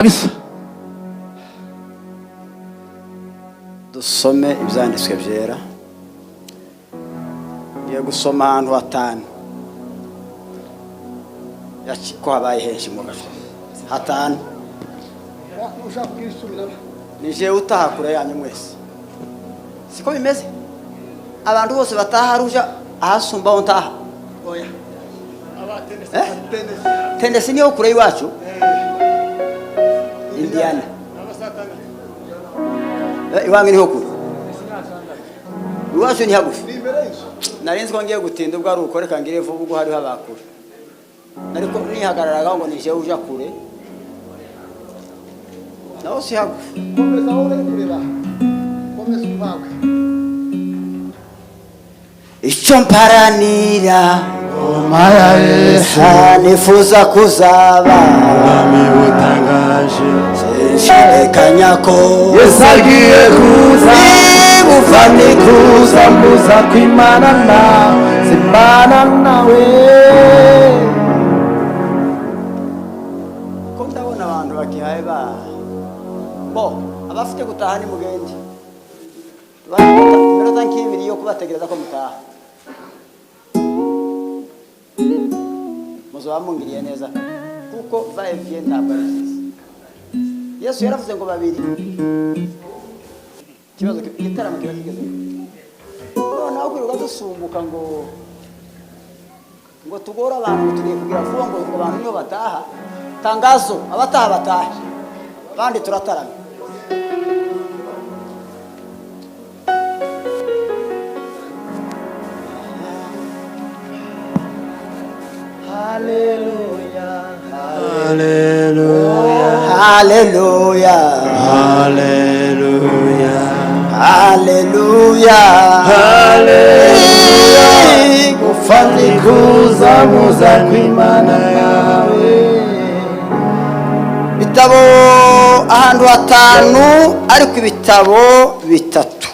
Kabisa. Dusome ibyanditswe byera. Ngiye gusoma ahantu hatanu. Ko habaye henshi mu gace hatanu. Ushaka kwisubiramo. Ni jewe utaha kure yanyu mwese, siko bimeze? Abantu bose bataha ruja ahasumba aho ntaha. Oya. Eh? Tennessee niyo kure y'iwacu. Indiana. Iwanyu niho kure, iwacu ni hagufi. Ni imbere y'inzu. Nari nzi ko ngiye gutinda, ubwo ari uko reka ngire vuba, ubwo hariho abakure. Ariko nihagararaga ngo nije uja kure, naho si hagufi. Komeza wowe uri kureba. Komeza ubawe. Icyo mparanira, Ngoma ya Yesu, nifuza kuzaba ubwami butangaje. Sinshidikanya ko Yesu agiye kuza, nibuva kuza kuza kwimana na zimana nawe. Ko ndabona abantu bakihaye ba bo abafite gutaha ni mugende. Tubahe iminota nk'ibiri yo kubategereza ko mutaha, muzaba mungiriye neza, kuko va et vient ntabwo ari byiza. Yesu yaravuze ngo babiri ikibazo igitaramo kiba kigeze noneho kwirirwa dusumbuka ngo tugore abantu, ngo tugiye kugira vuba, ngo abantu niyo bataha. Tangazo, abataha batahe, abandi turataramye. Haleluya, haleluya, haleluya, haleluya, haleluya, haleluya. Gupfa ni kuza muza kwimana nawe. Bitabo ahantu hatanu, ariko ibitabo bitatu.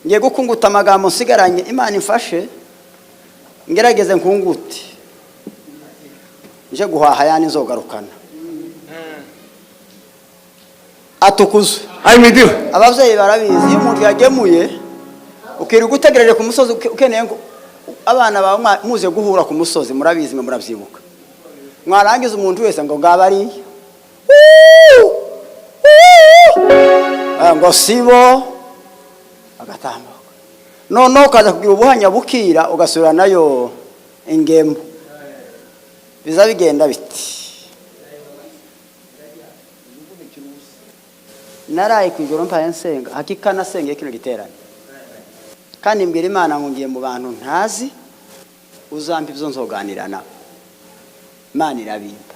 Ngiye gukunguta amagambo nsigaranye. Imana imfashe ngerageze nkungute, nje guhaha yani nzogarukana. Atukuzwe. Ayimidiwe. Ababyeyi barabizi, iyo umuntu yagemuye ukirirwa utegereje ku musozi, ukeneye ngo abana bawe muze guhura ku musozi, murabizi mwe, murabyibuka. Mwarangiza umuntu wese ngo ngaba ariya, ngo sibo, agatambuka. Noneho ukaza kugira ubuhanya, bukira, ugasubira nayo ingembo. Biza bigenda biti naraye ku ijoro mpaye nsenga, hakika nasengeye kino giterane, kandi mbwira Imana ngo ngiye mu bantu ntazi, uzampa ibyo nzoganira nabo. Imana irabimpa.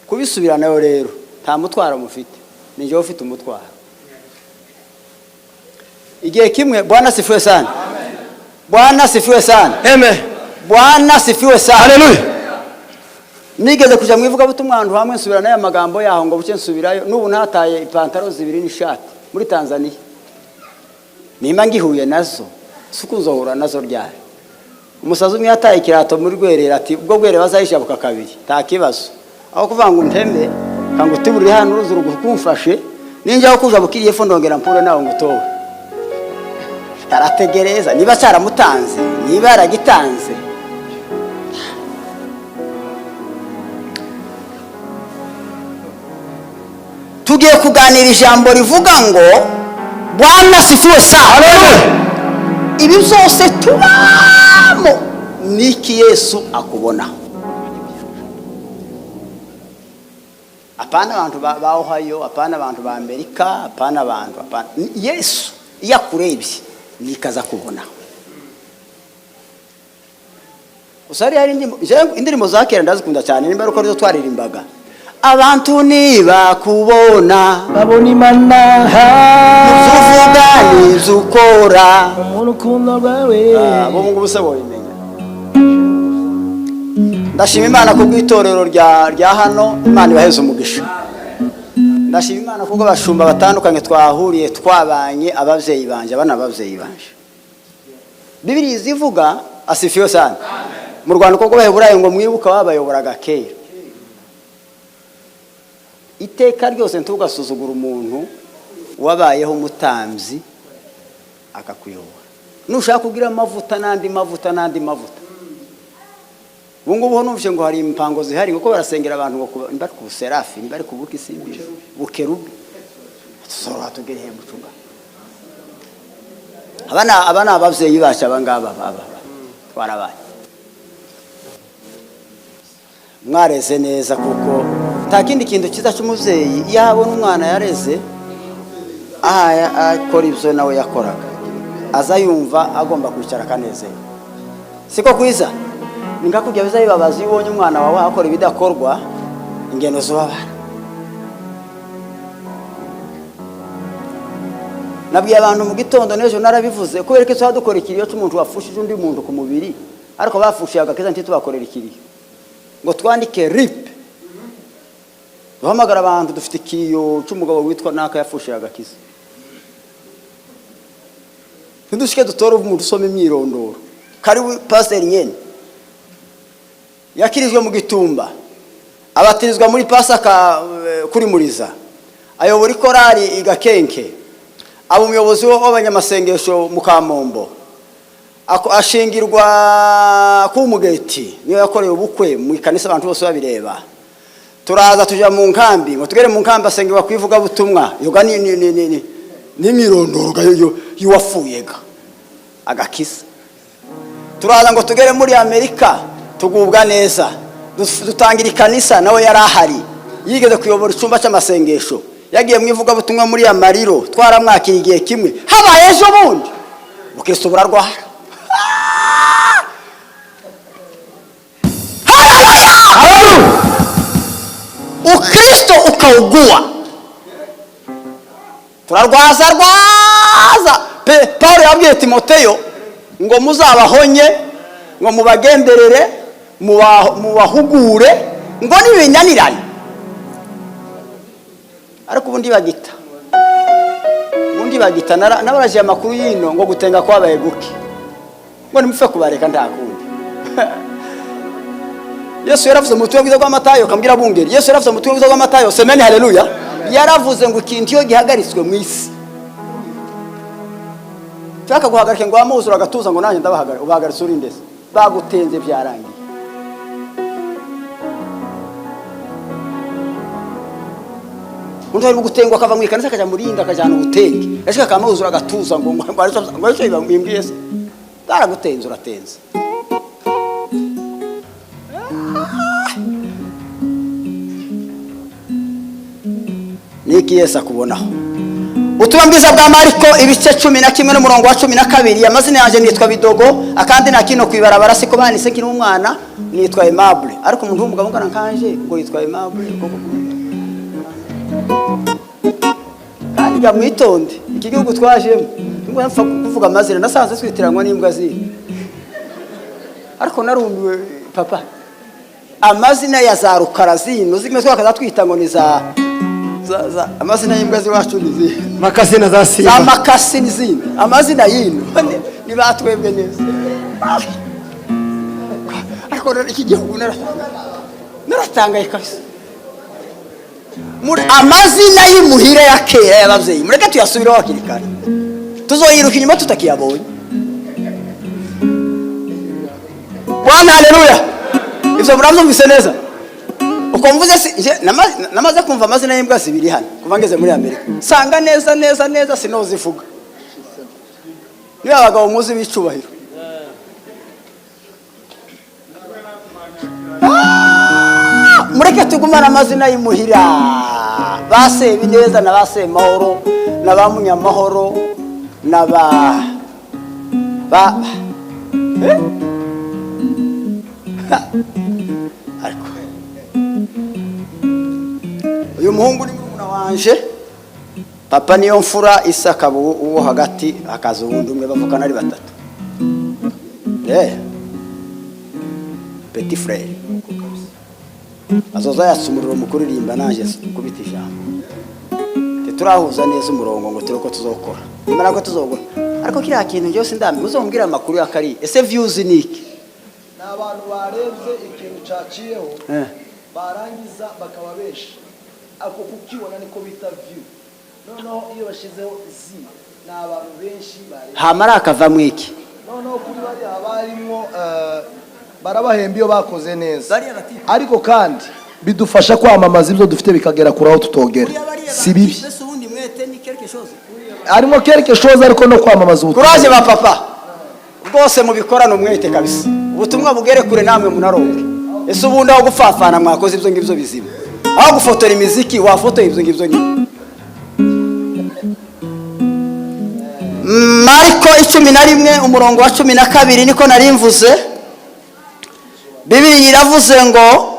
Kubisubiranayo rero nta mutwaro mufite, ni njyewe ufite umutwaro. Igihe kimwe, Bwana sifiwe sana, Bwana sifiwe sana. Amen. Bwana sifiwe sana. Haleluya. Nigeze kuja mu ivugabutumwa ahantu hamwe, nsubira n'aya magambo yaho ngo buce nsubirayo. N'ubu ntataye ipantaro zibiri n'ishati muri Tanzania, nimba ngihuye nazo si uko nzohura nazo ryari. Umusazi umwe yataye ikirato muri Rwerera, ati ubwo Bwerere bazayishabuka kabiri, nta kibazo. Aho kuvuga ngo nteme kanga utiburire hano uruzi rukumfashe, ninjyaho kuja bukiriye fo ndongera mpure nawe ngo utowe. Tarategereza niba cyaramutanze, niba yaragitanze. Tugiye kuganira ijambo rivuga ngo Bwana sifiwe sana. Ibi byose tubamo, niki Yesu akubona? Apana abantu ba Ohio, apana abantu ba Amerika, apana abantu, apana. Yesu iyo akurebye nikaza kubona. Gusa hari indirimbo za kera ndazikunda cyane, nimba ari uko arizo twaririmbaga. Abantu nibakubona babona Imana. Ibyo uvuga n'ibyo ukora mu rukundo rwawe. Bo ngubu se bobimenya? Ndashima Imana ku bw'itorero rya hano, Imana ibaheze umugisha. Ndashima Imana kuko abashumba batandukanye twahuriye, twabanye, ababyeyi banje, abana ababyeyi banje. Bibiliya izivuga, asifiwe sana, mu Rwanda uko rw'Abaheburayo ngo mwibuka babayoboraga kera. Iteka ryose ntugasuzugura umuntu wabayeho umutambyi akakuyobora. Nushaka kugira amavuta n'andi mavuta n'andi mavuta, ubu ngubu numvise ngo hari impango zihari, kuko barasengera abantu ngo niba ari ku buserafi, niba ari ku buki, simbizi, bukerubi. Tuzoroha tugere he mucunga? Aba ni ababyeyi bacu, aba ngaba aba twarabaye. Mwareze neza, kuko nta kindi kintu cyiza cy'umubyeyi iyo abona umwana yareze aha akora ibyo nawe yakoraga, aza yumva agomba kwicara akanezerwa. Siko kwiza? Ni nka kujya biza bibabaza iyo ubonye umwana wawe akora ibidakorwa, ingendo zubabara. Nabwiye abantu mu gitondo n'ejo narabivuze, kubera ko tuba dukora ikiriyo cy'umuntu wafushije undi muntu ku mubiri, ariko bafushiye agakiza ntitubakorera ikiriyo ngo twandike RIP, duhamagara abantu, dufite ikiriyo cy'umugabo witwa naka yafushije agakiza. Ntidushike dutore umuntu usoma imyirondoro. Karibu pasiteri nyene yakirijwe mu Gitumba, abatirizwa muri Pasaka kuri Muriza, ayobora ikorari igakenke, aba umuyobozi w'abanyamasengesho mu Kamombo, ashingirwa ku Mugeti, niyo yakoreye ubukwe mu ikanisa abantu bose babireba. Turaza tuja mu nkambi, ngo tugere mu nkambi asengerwa ku ivugabutumwa. Yoga ni ni ni ni ni n'imyirondoro ga y'uwapfuye ga agakiza. Turaza ngo tugere muri Amerika, tugubwa neza, dutangira ikanisa, nawe yari ahari, yigeze kuyobora icyumba cy'amasengesho, yagiye mu ivugabutumwa muri Amariro, twaramwakira igihe kimwe. Habaye ejo bundi ubukristo burarwara. Haleluya! Ukristo ukaugua, turarwaza rwaza. Paul yabwiye Timoteyo ngo muzabahonye, ngo mubagenderere, mubahugure, ngo nibinanirane. Ariko ubundi bagita nabarajiye amakuru yino ngo gutenga kwabaye guke, ngo nimupfe kubareka, nta kundi. Yesu yaravuze mu butumwa bwiza bw'Amatayo, kambwira bungeri, Yesu yaravuze mu butumwa bwiza bw'Amatayo, semeni haleluya, yaravuze ngo ikintu iyo gihagaritswe mu isi, nshaka guhagarika ngo wamuzura agatuza ngo nanjye ndabahagarika, ubahagaritse uri ndetse bagutenze, byarangiye. Undi ari gutengwa akava mu ikanisa akajya mu rindi, akajyana ubutenge, yashaka akamuzura agatuza ngo aricyo bimbwiye se, baragutenze, uratenze. Niki Yesu akubonaho? Ubutumwa bwiza bwa Mariko ibice 11 n'umurongo wa 12. Amazina yanjye nitwa Bidogo, akandi nta kino ku ibarabara siko banise nkiri umwana, nitwa Aimable. Ariko umuntu w'umugabo ungana nkanje ngo yitwa Aimable koko? Kandi jya mwitonde, iki gihugu twajemo nubwo mpfa kuvuga amazina, nasanze twitiranwa n'imbwa zindi. Ariko narumiwe papa, amazina ya za rukara zino zimwe twakaza twita ngo ni za amazina y'imbwa z'iwacu ni zihe? Makasi na za Za simba. Makasi n'izindi, amazina y'ino ni batwebwe neza. Ariko rero iki gihugu naratangaye kabisa. Muri amazina y'imuhira ya kera y'ababyeyi, mureke tuyasubireho hakiri kare, tuzoyiruka inyuma tutakiyabonye. Bwana haleluya! Ibyo murabyumvise neza uko mvuze? Si nje namaze kumva amazina y'imbwa zibiri hano kuva ngeze muri Amerika, sanga neza neza neza sinozivuga. Niba abagabo muzi b'icubahiro. Ah! Mureke tugumane amazina y'imuhira, ba Sebineza na ba Semahoro na ba Munyamahoro na ba Eh? Ha! Ariko uyu muhungu ni murumuna wanje. Papa niyo mfura, isa akaba uwo hagati, hakaza uwundi umwe, bavukana ari batatu. Petit frère azoza yatsa umuriro mu kuririmba, nanjye kubita ijambo. Ntiturahuza neza umurongo ngo turebe ko tuzokora nimara ko tuzokora. Ariko kiriya kintu byose ndambi muzombwira amakuru ya kariya. Ese views ni iki? Ni abantu barebye ikintu cyaciyeho, Eh. barangiza bakaba benshi. Ako kukibona niko bita view. Noneho iyo bashyizeho z, ni abantu benshi bareba. Hamara akavamo iki? Noneho kuri bariya haba harimo barabahemba iyo bakoze neza. Bariya batipe. Ariko kandi bidufasha kwamamaza ibyo dufite, bikagera kure aho tutogera. Si bibi, harimo quelque chose, ariko no kwamamaza ubutumwa. Kuraje ba papa rwose, mubikorane umwete kabisa, ubutumwa bugere kure, namwe munaronke. Ese ubundi aho gupfafana mwakoze ibyo ngibyo bizima, aho gufotora imiziki wafotoye ibyo ngibyo nyine. Mariko 11 umurongo wa 12, niko nari mvuze. Bibiri iravuze ngo: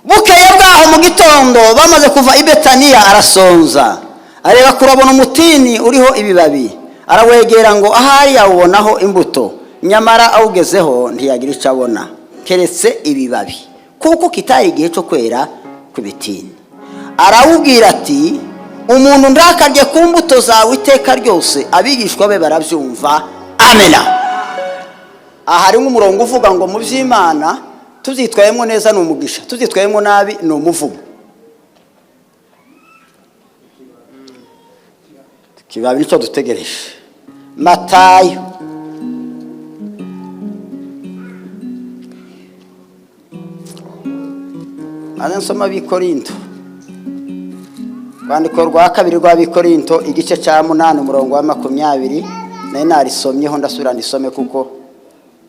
"Bukeye bwaho mu gitondo, bamaze kuva i Betaniya, arasonza. Areba kure abona umutini uriho ibibabi, arawegera ngo ahari yawubonaho imbuto. Nyamara awugezeho ntiyagira icyo abona keretse ibibabi, kuko kitari igihe cyo kwera kw'ibitini. Arawubwira ati: 'Umuntu ntakarye ku mbuto zawe iteka ryose.' Abigishwa be barabyumva." Amena. Aha harimo umurongo uvuga ngo mu by'Imana tubyitwayemo neza ni umugisha, tubyitwayemo nabi ni umuvumo. Kibabi nicyo dutegereje. Matayo maze nsoma Abikorinto, rwandiko rwa kabiri rw'Abikorinto, igice cya 8, umurongo wa 20. Nari narisomyeho, ndasubira ndisome kuko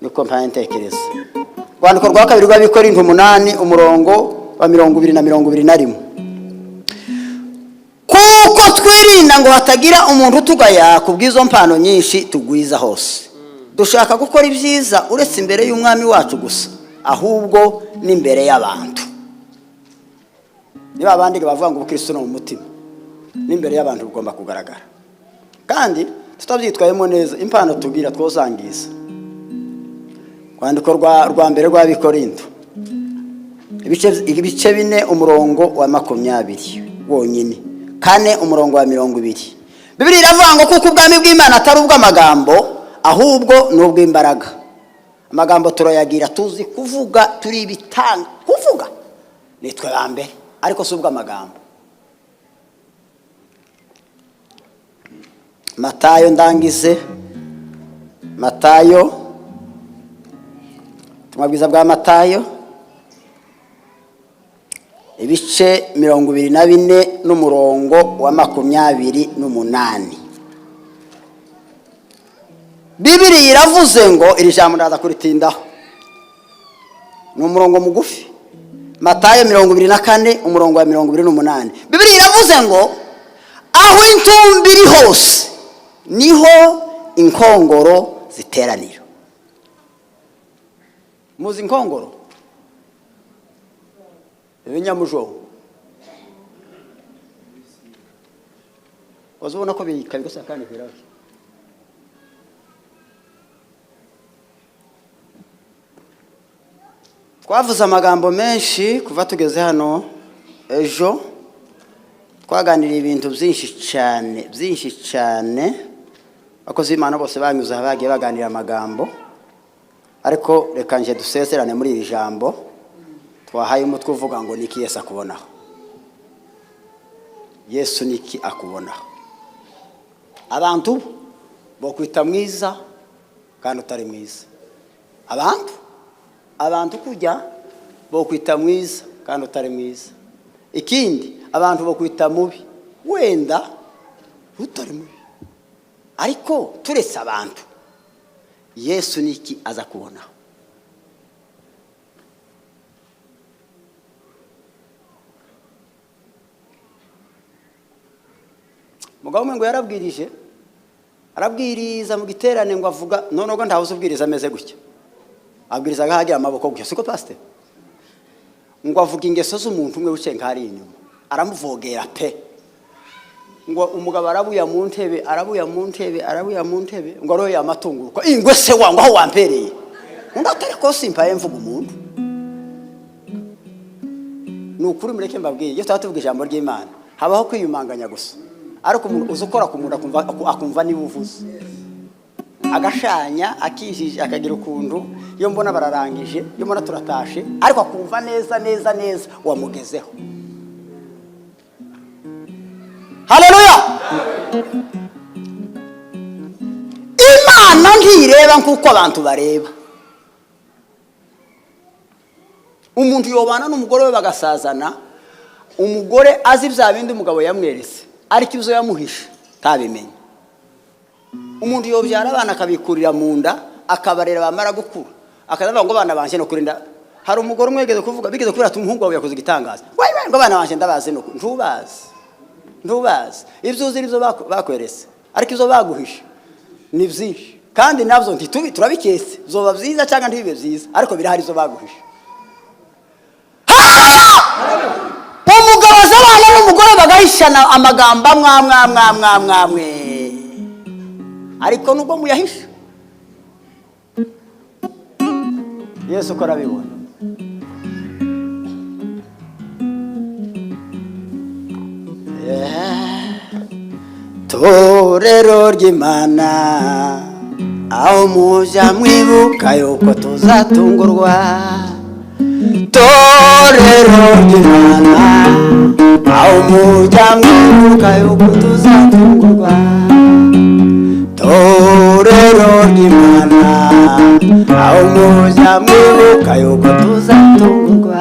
niko mpaye ntekereza. Rwandiko rwa kabiri rw'Abikorinto 8, umurongo wa 20 na 21: "Kuko twirinda ngo hatagira umuntu utugaya ku bw'izo mpano nyinshi tugwiza hose. Dushaka gukora ibyiza, uretse imbere y'Umwami wacu gusa, ahubwo n'imbere y'abantu." Niba abandi bavuga ngo ubukristo ni mu mutima, n'imbere y'abantu bugomba kugaragara. Kandi tutabyitwayemo neza, impano tubwira twozangiza. Rwandiko rwa mbere rw'Abikorinto, ibice 4, umurongo wa 20 wonyine, 4, umurongo wa 20. Bibiri iravuga ngo: "Kuko ubwami bw'Imana atari ubw'amagambo, ahubwo ni ubw'imbaraga." Amagambo turayagira, tuzi kuvuga, turi ibitanga kuvuga, nitwe ba mbere, ariko si ubw'amagambo. Matayo, ndangize Matayo, ubutumwa bwiza bwa Matayo, ibice 24 n'umurongo wa 28. Bibiri iravuze ngo, iri jambo ndaza kuritindaho, ni umurongo mugufi. Matayo 24, umurongo wa 28, Bibiri iravuze ngo: "Aho intumbi iri hose niho inkongoro ziteranira." Muzi inkongoro? Ibinyamujongo waza ubona ko bikabigasa kandi kwirabe. Twavuze amagambo menshi kuva tugeze hano ejo, twaganiriye ibintu byinshi cyane, byinshi cyane. Abakozi b'Imana bose banyuze aha bagiye baganira amagambo, ariko reka nje dusezerane muri iri jambo twahaye umutwe uvuga ngo: "Niki Yesu akubonaho?" Yesu niki akubonaho? Abantu bokwita mwiza kandi utari mwiza. Abantu kujya bokwita mwiza kandi utari mwiza. Ikindi, abantu bokwita mubi wenda utari mubi. Ariko turetse abantu, Yesu niki aza kubonaho? Mugabo umwe ngo yarabwirije, arabwiriza mu giterane, ngo avuga noneho ntawe uzi ubwiriza ameze gutya, abwiriza nk'ahagira amaboko gutya, siko pasiteri? Ngo avuga ingeso z'umuntu umwe wicaye nk'ahari inyuma, aramuvogera pe. Ngo umugabo arabuya mu ntebe, arabuya mu ntebe, arabuya mu ntebe, ngo aroye amatunguruka ingwe se wangu aho wampereye. Undi atari ko simpaye mvuga umuntu. Ni ukuri, mureke mbabwiye, iyo tuba tuvuga ijambo ry'Imana habaho kwiyumanganya gusa, ariko umuntu uzi ukora ku muntu akumva niba uvuze, agashanya, akijije, akagira ukuntu. Iyo mbona bararangije, iyo mbona turatashe, ariko akumva neza neza neza wamugezeho. Haleluya. Imana ntireba nk'uko abantu bareba. Umuntu yobana n'umugore we bagasazana, umugore azi bya bindi umugabo yamweretse, ariko ibyo yamuhishe ntabimenye. Umuntu yobyara abana akabikurira mu nda, akabarera bamara gukura, akazavuga ngo abana banje no kurinda. Hari umugore umwe yigeze kuvuga, bigeze kubera ati umuhungu wawe yakoze igitangaza. Wewe ngo abana banje ndabazi no ntubazi. Ntubazi. Ibyo uzi nibyo bakweretse, ariko ibyo baguhishe ni byinshi. Kandi nabyo ntitubi turabiketse, zoba byiza cyangwa ntibibe byiza, ariko birahari izo baguhishe. Umugabo azabana n'umugore bagahishana amagambo amwe. Ariko nubwo muyahisha, Yesu ko arabibona. Torero ry'Imana, aho muja mwibuka yuko tuzatungurwa. Torero ry'Imana, aho muja mwibuka yuko tuzatungurwa. Torero ry'Imana, aho muja mwibuka yuko tuzatungurwa.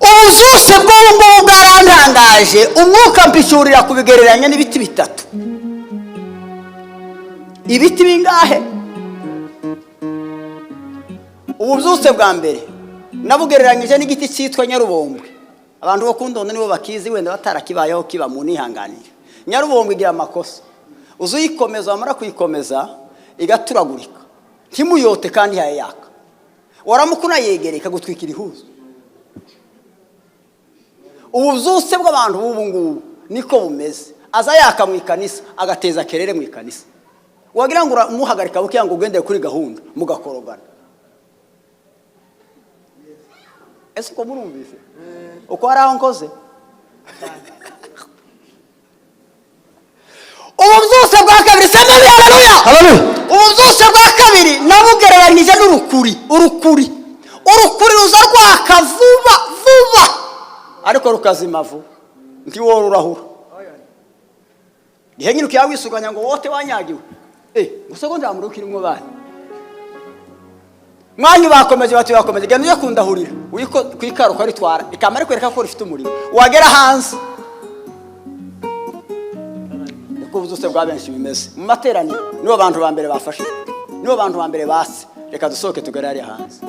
Ubuzuse bw'ubu ngubu bwarantangaje, umwuka mpishurira kubigereranya n'ibiti bitatu. Ibiti bingahe? Ububyutse bwa mbere nabugereranyije n'igiti cyitwa nyarubombwe. Abantu bo kundondo nibo bakizi, wenda batarakibayeho kiba mu nihanganira. Nyarubombwe igira amakosa, uzuyikomeza wamara kuyikomeza igaturagurika, ntimuyote kandi yaye yaka, waramukuna yegere ikagutwikira ihuzo. Ububyutse bw'abantu b'ubu ngubu niko bumeze, aza yaka mu ikanisa agateza kerere mu ikanisa, wagira ngo umuhagarika buke ngo ugendere kuri gahunda mugakorogana. Ese uko murumvise uko hari aho nkoze? Ububyutse bwa kabiri, sema haleluya. Ububyutse bwa kabiri nabugereranyije n'urukuri. Urukuri urukuri ruza rwaka vuba vuba, ariko rukazima vuba, ntiwora urahura. Gihe nyine ukiyawisuganya ngo wote wanyagiwe, gusa ngo ndamurukira umwe bana mwanyu bakomeje bati bakomeje, genda ujye kundahurira wiko kwikaruka ritwara ikamara kwereka ko rifite umuriro, wagera hanze. Niko ububyutse bwa benshi bimeze mu materaniro. Nibo bantu ba mbere bafashe, nibo bantu ba mbere base. Reka dusohoke tugere hariya hanze.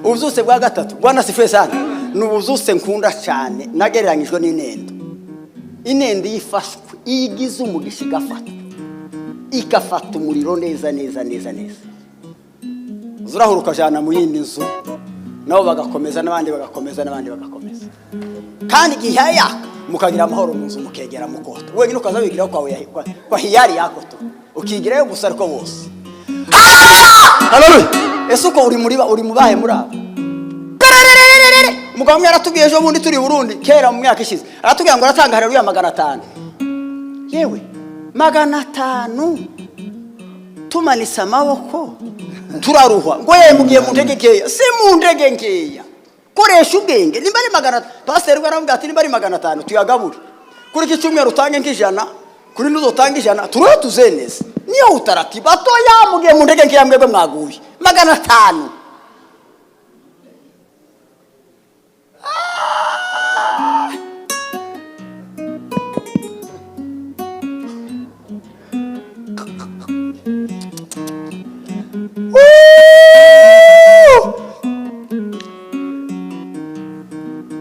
Ububyutse bwa gatatu, Bwana sifiwe sana, ni ububyutse nkunda cyane, nagereranyijwe n'inendo. Inendo yifashwe igize umugisha igafatwa, igafata umuriro neza neza neza neza, zurahuruka jana mu yindi nzu, nabo bagakomeza n'abandi bagakomeza n'abandi bagakomeza, kandi igihe yaka mukagira amahoro mu nzu, mukegera mukota wenyine ukaza wigiraho kwawe kwa hiyari yako tu, ukigirayo gusa ariko bose. Haleluya. Ese uko uri muri uri mubahe muri abo? Umugabo umwe yaratubwiye ejo bundi turi Burundi kera mu myaka ishize, aratubwira ngo aratanga haleluya 500. Yewe 500 tumanitse amaboko turaruhwa, ngo ye mugiye mu ndege nkeya. Si mu ndege nkeya, koresha ubwenge. Nimba ari 500, pasiteri aramubwira ati nimba ari 500 tuyagabure, kuri iki cyumweru utange nk'ijana, kuri nuzo utange 100, turuhe tuzeneze. Niyo utaratibu atoya, mugiye mu ndege nkeya mwebwe mwaguye 500.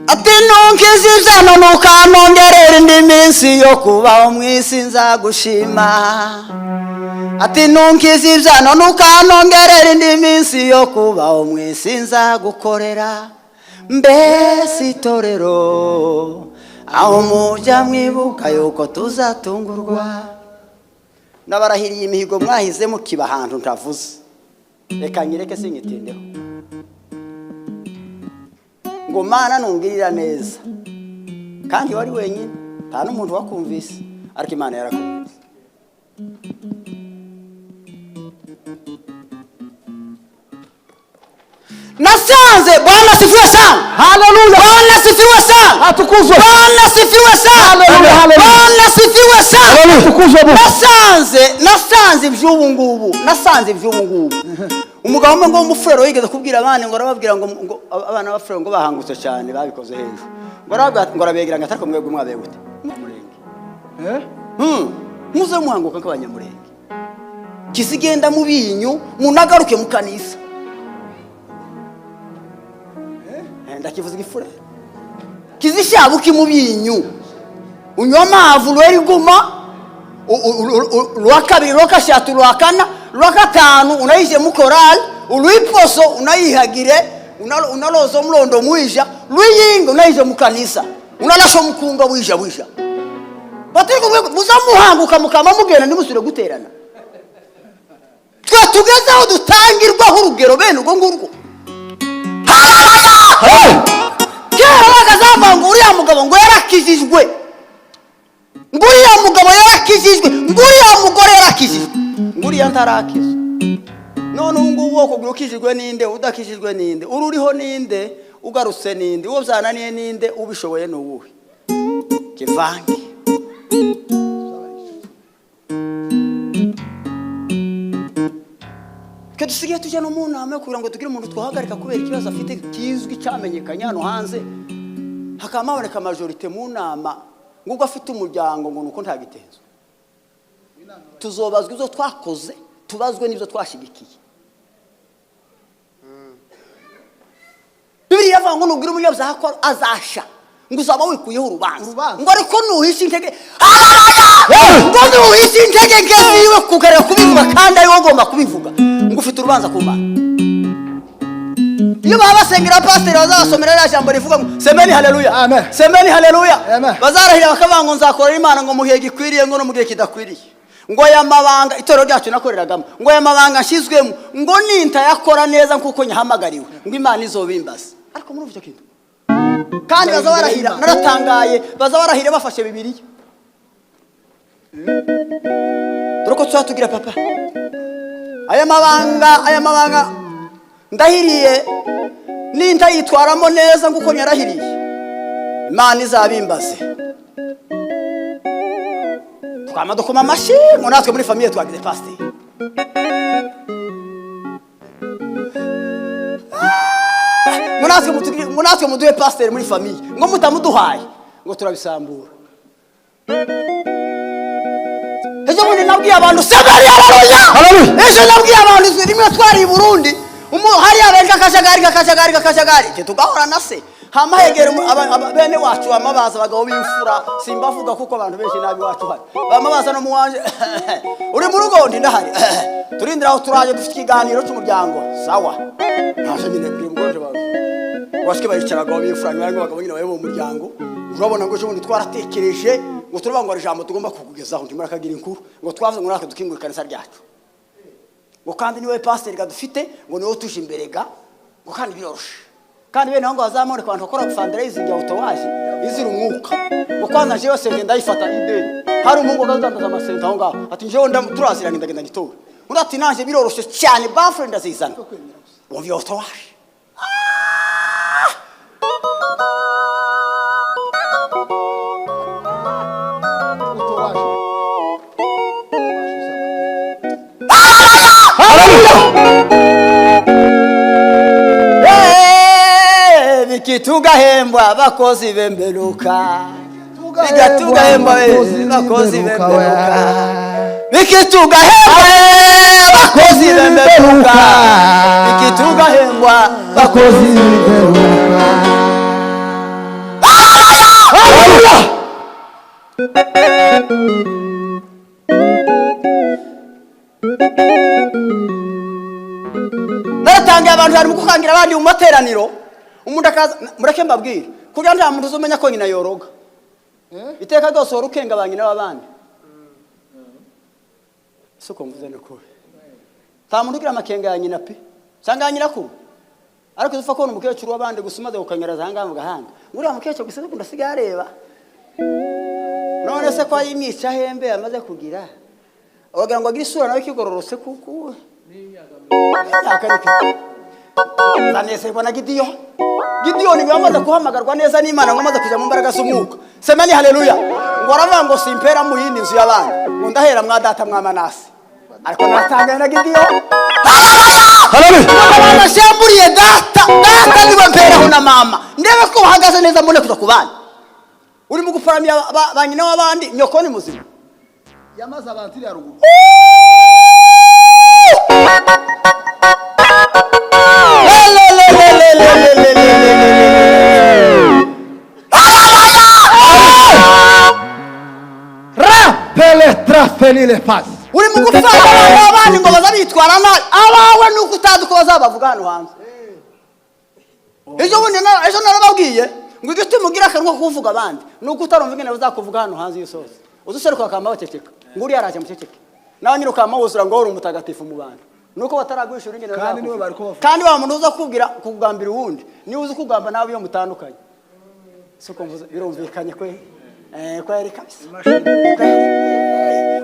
Ati nunkiza ibyano nukanongerera indi minsi yo kubaho mu isi nzagushima. Ati nunkiza ibyano nukanongerera indi minsi yo kubaho mu isi nzagukorera. Mbese itorero aho mujya mwibuka yuko tuzatungurwa. Nabarahiriye imihigo mwahize mukiba ahantu ntavuze, reka nyireke sinyitindeho. Ngo Mana nungirira neza, kandi wari wenyine, nta n'umuntu wakumvise, ariko Imana yarakumvise. Nasanze Bwana asifiwe sana. Haleluya. Bwana asifiwe sana. Atukuzwe. Bwana asifiwe sana. Haleluya, haleluya. Bwana asifiwe sana. Atukuzwe Mungu. Nasanze iby'ubu ngubu, nasanze iby'ubu ngubu. Umugabo umwe ngo w'umufurero yigeze kubwira abana, ngo arababwira ngo abana b'abafurero ngo bahangutse cyane, babikoze hejuru, ngo arababwira, ngo arabegera ngo atariko mwebwe mwabaye gute Murenge? Eh? Muze muhanguka nk'abanyamurenge, kizigenda mu binyu, munagaruke mu kanisa. Ndakivuza igifurero kizishabuke mu binyu, unywa amavu lweri guma lwa kabiri, lwa kashatu, lwa kana, lwa katanu, unayije mu korali, ulwiposo unayihagire, unaloza omulondo mwija, lwiyinga unayije mu kanisa, unalasha omukunga bwija bwija. Batiri kumwe muzamuhanguka mukama mugenda, ntimusubire guterana. Twe tugeze aho dutangirwaho urugero bene urwo ngurwo. Kera bakazavuga ngo uriya mugabo ngo yarakijijwe, ngo uriya mugabo yarakijijwe, ngo uriya mugore yarakijijwe, ngo uriya ntarakizwa. None ubu ngubu wo kugira ukijijwe ninde, udakijijwe ninde, uri uriho ninde, ugarutse ninde, uwo byananiye ninde, ubishoboye ni uwuhe? Kivange. Twe dusigaye tujya no mu nama yo kugira ngo tugire umuntu twahagarika kubera ikibazo afite kizwi cyamenyekanye hano hanze, hakaba haboneka majorite mu nama ngo ubwo afite umuryango ngo nuko ntagitenzwe. Tuzobazwa ibyo twakoze, tubazwe n'ibyo twashigikiye. Bibiliya iravuga ngo nubwira umunyabyaha ko azasha, ngo uzaba wikuyeho urubanza. Urubanza. Ngo ariko nuhisha intege, ngo nuhisha intege nke ziwe kugarira kubivuga, kandi ari wowe ugomba kubivuga, ngo ufite urubanza ku Mana. Iyo baba basengera pasiteri bazabasomera ririya jambo rivuga ngo semeni haleluya. Amen. Semeni haleluya. Amen. Bazarahira bakavuga ngo nzakorera Imana ngo mu gihe gikwiriye ngo no mu gihe kidakwiriye. Ngo aya mabanga itorero ryacu nakoreragamo, ngo aya mabanga nshyizwemo, ngo nintayakora neza nkuko nyahamagariwe, ngo Imana izobimbaza. Ariko muri icyo kintu kandi baza barahira, naratangaye, baza barahira bafashe Bibiliya. Dore ko tuzatugira papa aya mabanga, aya mabanga ndahiriye nintayitwaramo neza nkuko nyarahiriye, Imana izabimbaze. Twama dukoma amashyi ngo natwe muri famiye twagize pasiteri. Ngo natwe mutugire, ngo natwe muduhe pasiteri muri famiye, ngo mutamuduhaye ngo turabisambura. Ejo bundi nabwiye abantu semeri haleluya. Haleluya. Ejo nabwiye abantu rimwe twari i Burundi, hariya benshi akajagari, akajagari, akajagari. Twe tugahora na se. Hama hegera bene wacu amabaza abagabo b'imfura, simbavuga kuko abantu benshi nabi wacu hano. Bamabaza no muwanje. Uri mu rugo ndi ndahari. Turindira aho turaje dufite ikiganiro cy'umuryango. Sawa. Naje nyine bwira umugore wawe. Washike bayicara abagabo b'imfura, nyuma y'abagabo nyine bayoboye umuryango. Urabona ngo ejo bundi twaratekereje ngo turavuga ngo hari ijambo tugomba kukugezaho, ndimo rakagira inkuru ngo twavuze ngo natwe dukingure ikanisa ryacu. Ngo kandi niwe pasiteri gadufite, ngo niwe utuje imbere ga, ngo kandi biroroshe. Kandi bene aho ngo bazamure ku bantu bakora fundraising ya otowaje izira umwuka. Ngo kwanza jewe sente ndayifata ideni. Hari umuhungu ukadandaza amasente aho ngaho. Ati jewe turaziranye ndagenda ngitora. Undi ati nanje biroroshe cyane bafure ndazizana. Wumva iyo otowaje. Bikitugahembwa bakozi bemberuka. Bikitugahembwa bakozi bemberuka. Bikitugahembwa bakozi bemberuka. Bikitugahembwa bakozi bemberuka. Haleluya. Naratangiye abantu bari mu gukangira abandi mu materaniro. Umuntu akaza, mureke mbabwire, kugira nta muntu uzomenya ko nyina yoroga. Iteka ryose wari ukenga ba nyina b'abandi. Siko mvuze ni kuri. Nta muntu ugira amakenga ya nyina pe. Cyangwa ya nyirakuru. Ariko uza kubona umukecuru w'abandi gusa umaze gukanyaraza aha ngaha mu gahanga. Uriya mukecuru gusa ndakunda asigaye areba. None se ko ayimwica hembe amaze kugira. Wagira ngo agire isura nawe ikigororotse kuko. Imyaka ni pe. Nzanezerwa na Gidiyoni. Gidiyoni ngo yamaze guhamagarwa neza n'Imana, ngo amaze kujya mu mbaraga z'umwuka. Semeni haleluya. Ngo aravuga ngo simpera mu yindi nzu y'abandi, ngo ndahera mwa data mwa Manase. Ariko natangaye na Gidiyoni. Haleluya. Abantu data data niba mperaho na mama, ndebe ko bahagaze neza mbone kuza ku bandi. Urimo guparamira ba nyina w'abandi, nyoko ni muzima. Yamaze abantu iri haruguru. Uri mu gufata abana b'abandi ngo baza bitwara nabi, abawe nuko utazi uko bazabavuga hano hanze. Ejo bundi ejo narababwiye ngo igituma ugira akanwa ko kuvuga abandi nuko utarumva ingene bazakuvuga hano hanze iyo usohotse. Uzuseruka bakama baceceka, ngo uriya araje muceceke, nawe nyine ukama wuzura ngo uri umutagatifu mu bantu, nuko bataraguhishura ingene Kandi niwe bazakuvuga. bari kubavuga. Kandi wa muntu uza kukubwira kugambira uwundi niwe uzi kugamba nawe iyo mutandukanye. Siko mvuze birumvikanye kwe? Kweri kabisa. Kweri.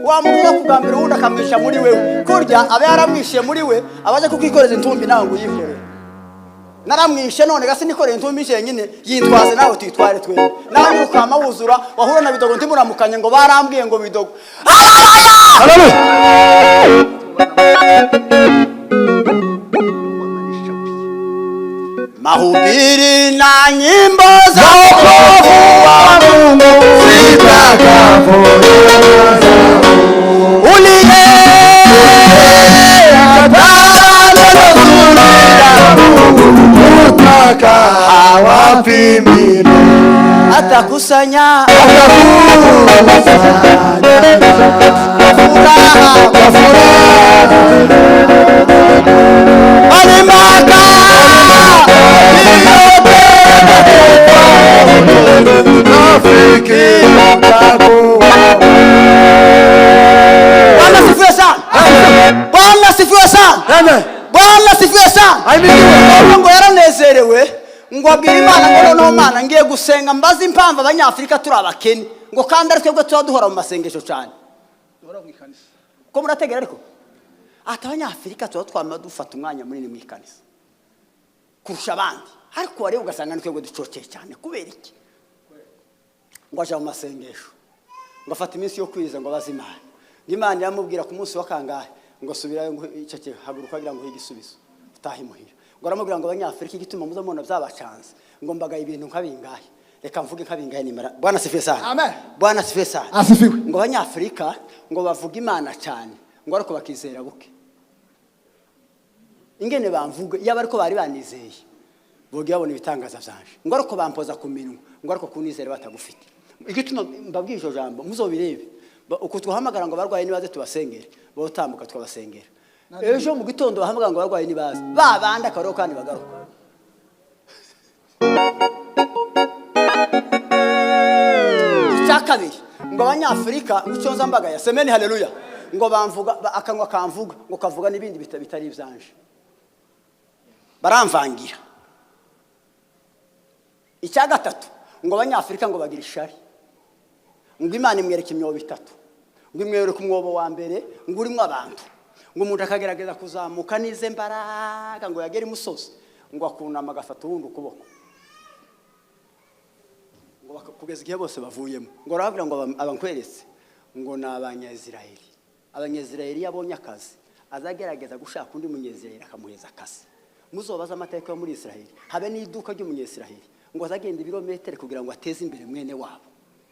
Wa muntu uza kugambira uwundi akamwisha muri wewe, kurya aba yaramwishiye muri we, abaje kukikoreza intumbi nawe ngo uyikorere. Naramwishe none gasi nikoreye intumbi nyine yitwaze nawe tuyitware twembi. Nawe nyine ukama wuzura wahura na bidogo ntimuramukanye ngo barambwiye ngo bidogo. Haleluya. Mahubiri na nyimbo za Wokovu wa Mungu uliye utaka wapi mimi atakusanya furaha furaha kwa furaha alimaka rafiki utakuwa. Bwana sifiwe sana. Bwana sifiwe sana. Amen. Bwana sifiwe sana. Ahimidiwe. Pawulo ngo yaranezerewe, ngo abwira Imana ngo noneho Mana ngiye gusenga mbaze impamvu abanyafurika turi abakene, ngo kandi ari twebwe tuba duhora mu masengesho cyane. Duhora mu ikanisa. Ko murategera ariko ati abanyafurika tuba twama dufata umwanya munini mu ikanisa kurusha abandi, ariko wareba ugasanga ni twebwe ducokeye cyane. Kubera iki? Ngo aja mu masengesho, ngo afata iminsi yo kwiriza ngo abaze Imana. Ngo Imana iramubwira ku munsi wa kangahe ngo subirayo, ngo icece haguruka agira ngo uhe igisubizo utahe imuhira. Ngo aramubwira ngo abanyafurika igituma muza mubona byabacanze, ngo mbagaye ibintu nka bingahe, reka mvuge nka bingahe nimara. Bwana sifiwe sana. Amen. Bwana sifiwe sana. Asifiwe. Ngo abanyafurika ngo bavuga Imana cyane, ngo ariko bakizera buke. Ingene bamvuga yaba ariko bari banizeye boge babona ibitangaza byanje, ngo ariko bampoza ku minwa, ngo ariko kunizera batagufite. Igituma mbabwiye iryo jambo muzobirebe. Uko twahamagara ngo abarwayi nibaze tubasengere, botambuka tukabasengera. Ejo mu gitondo bahamagara ngo abarwayi nibaze, ba bandi akabariho kandi bagaruka. Icya kabiri ngo abanyafurika ngo icyo nza mbagaya semeni haleluya, ngo bamvuga akanwa kamvuga ngo kavuga n'ibindi bitari ibyanje, baramvangira. Icya gatatu ngo abanyafurika ngo bagira ishari, ngo Imana imwereka imyobo itatu, ngo imwereke umwobo wa mbere ngo urimo abantu, ngo umuntu akagerageza kuzamuka n'ize mbaraga ngo yagere imusozi, ngo akunama agafata uwundi ukuboko, ngo kugeza igihe bose bavuyemo. Ngo arababwira ngo abankweretse ngo ni abanyayisiraheli. Abanyayisiraheli iyo abonye akazi azagerageza gushaka undi munyayisiraheli akamuheza akazi. Muzobaze amateka yo muri Isiraheli, habe n'iduka ry'umunyayisiraheli, ngo azagenda ibirometero kugira ngo ateze imbere mwene wabo.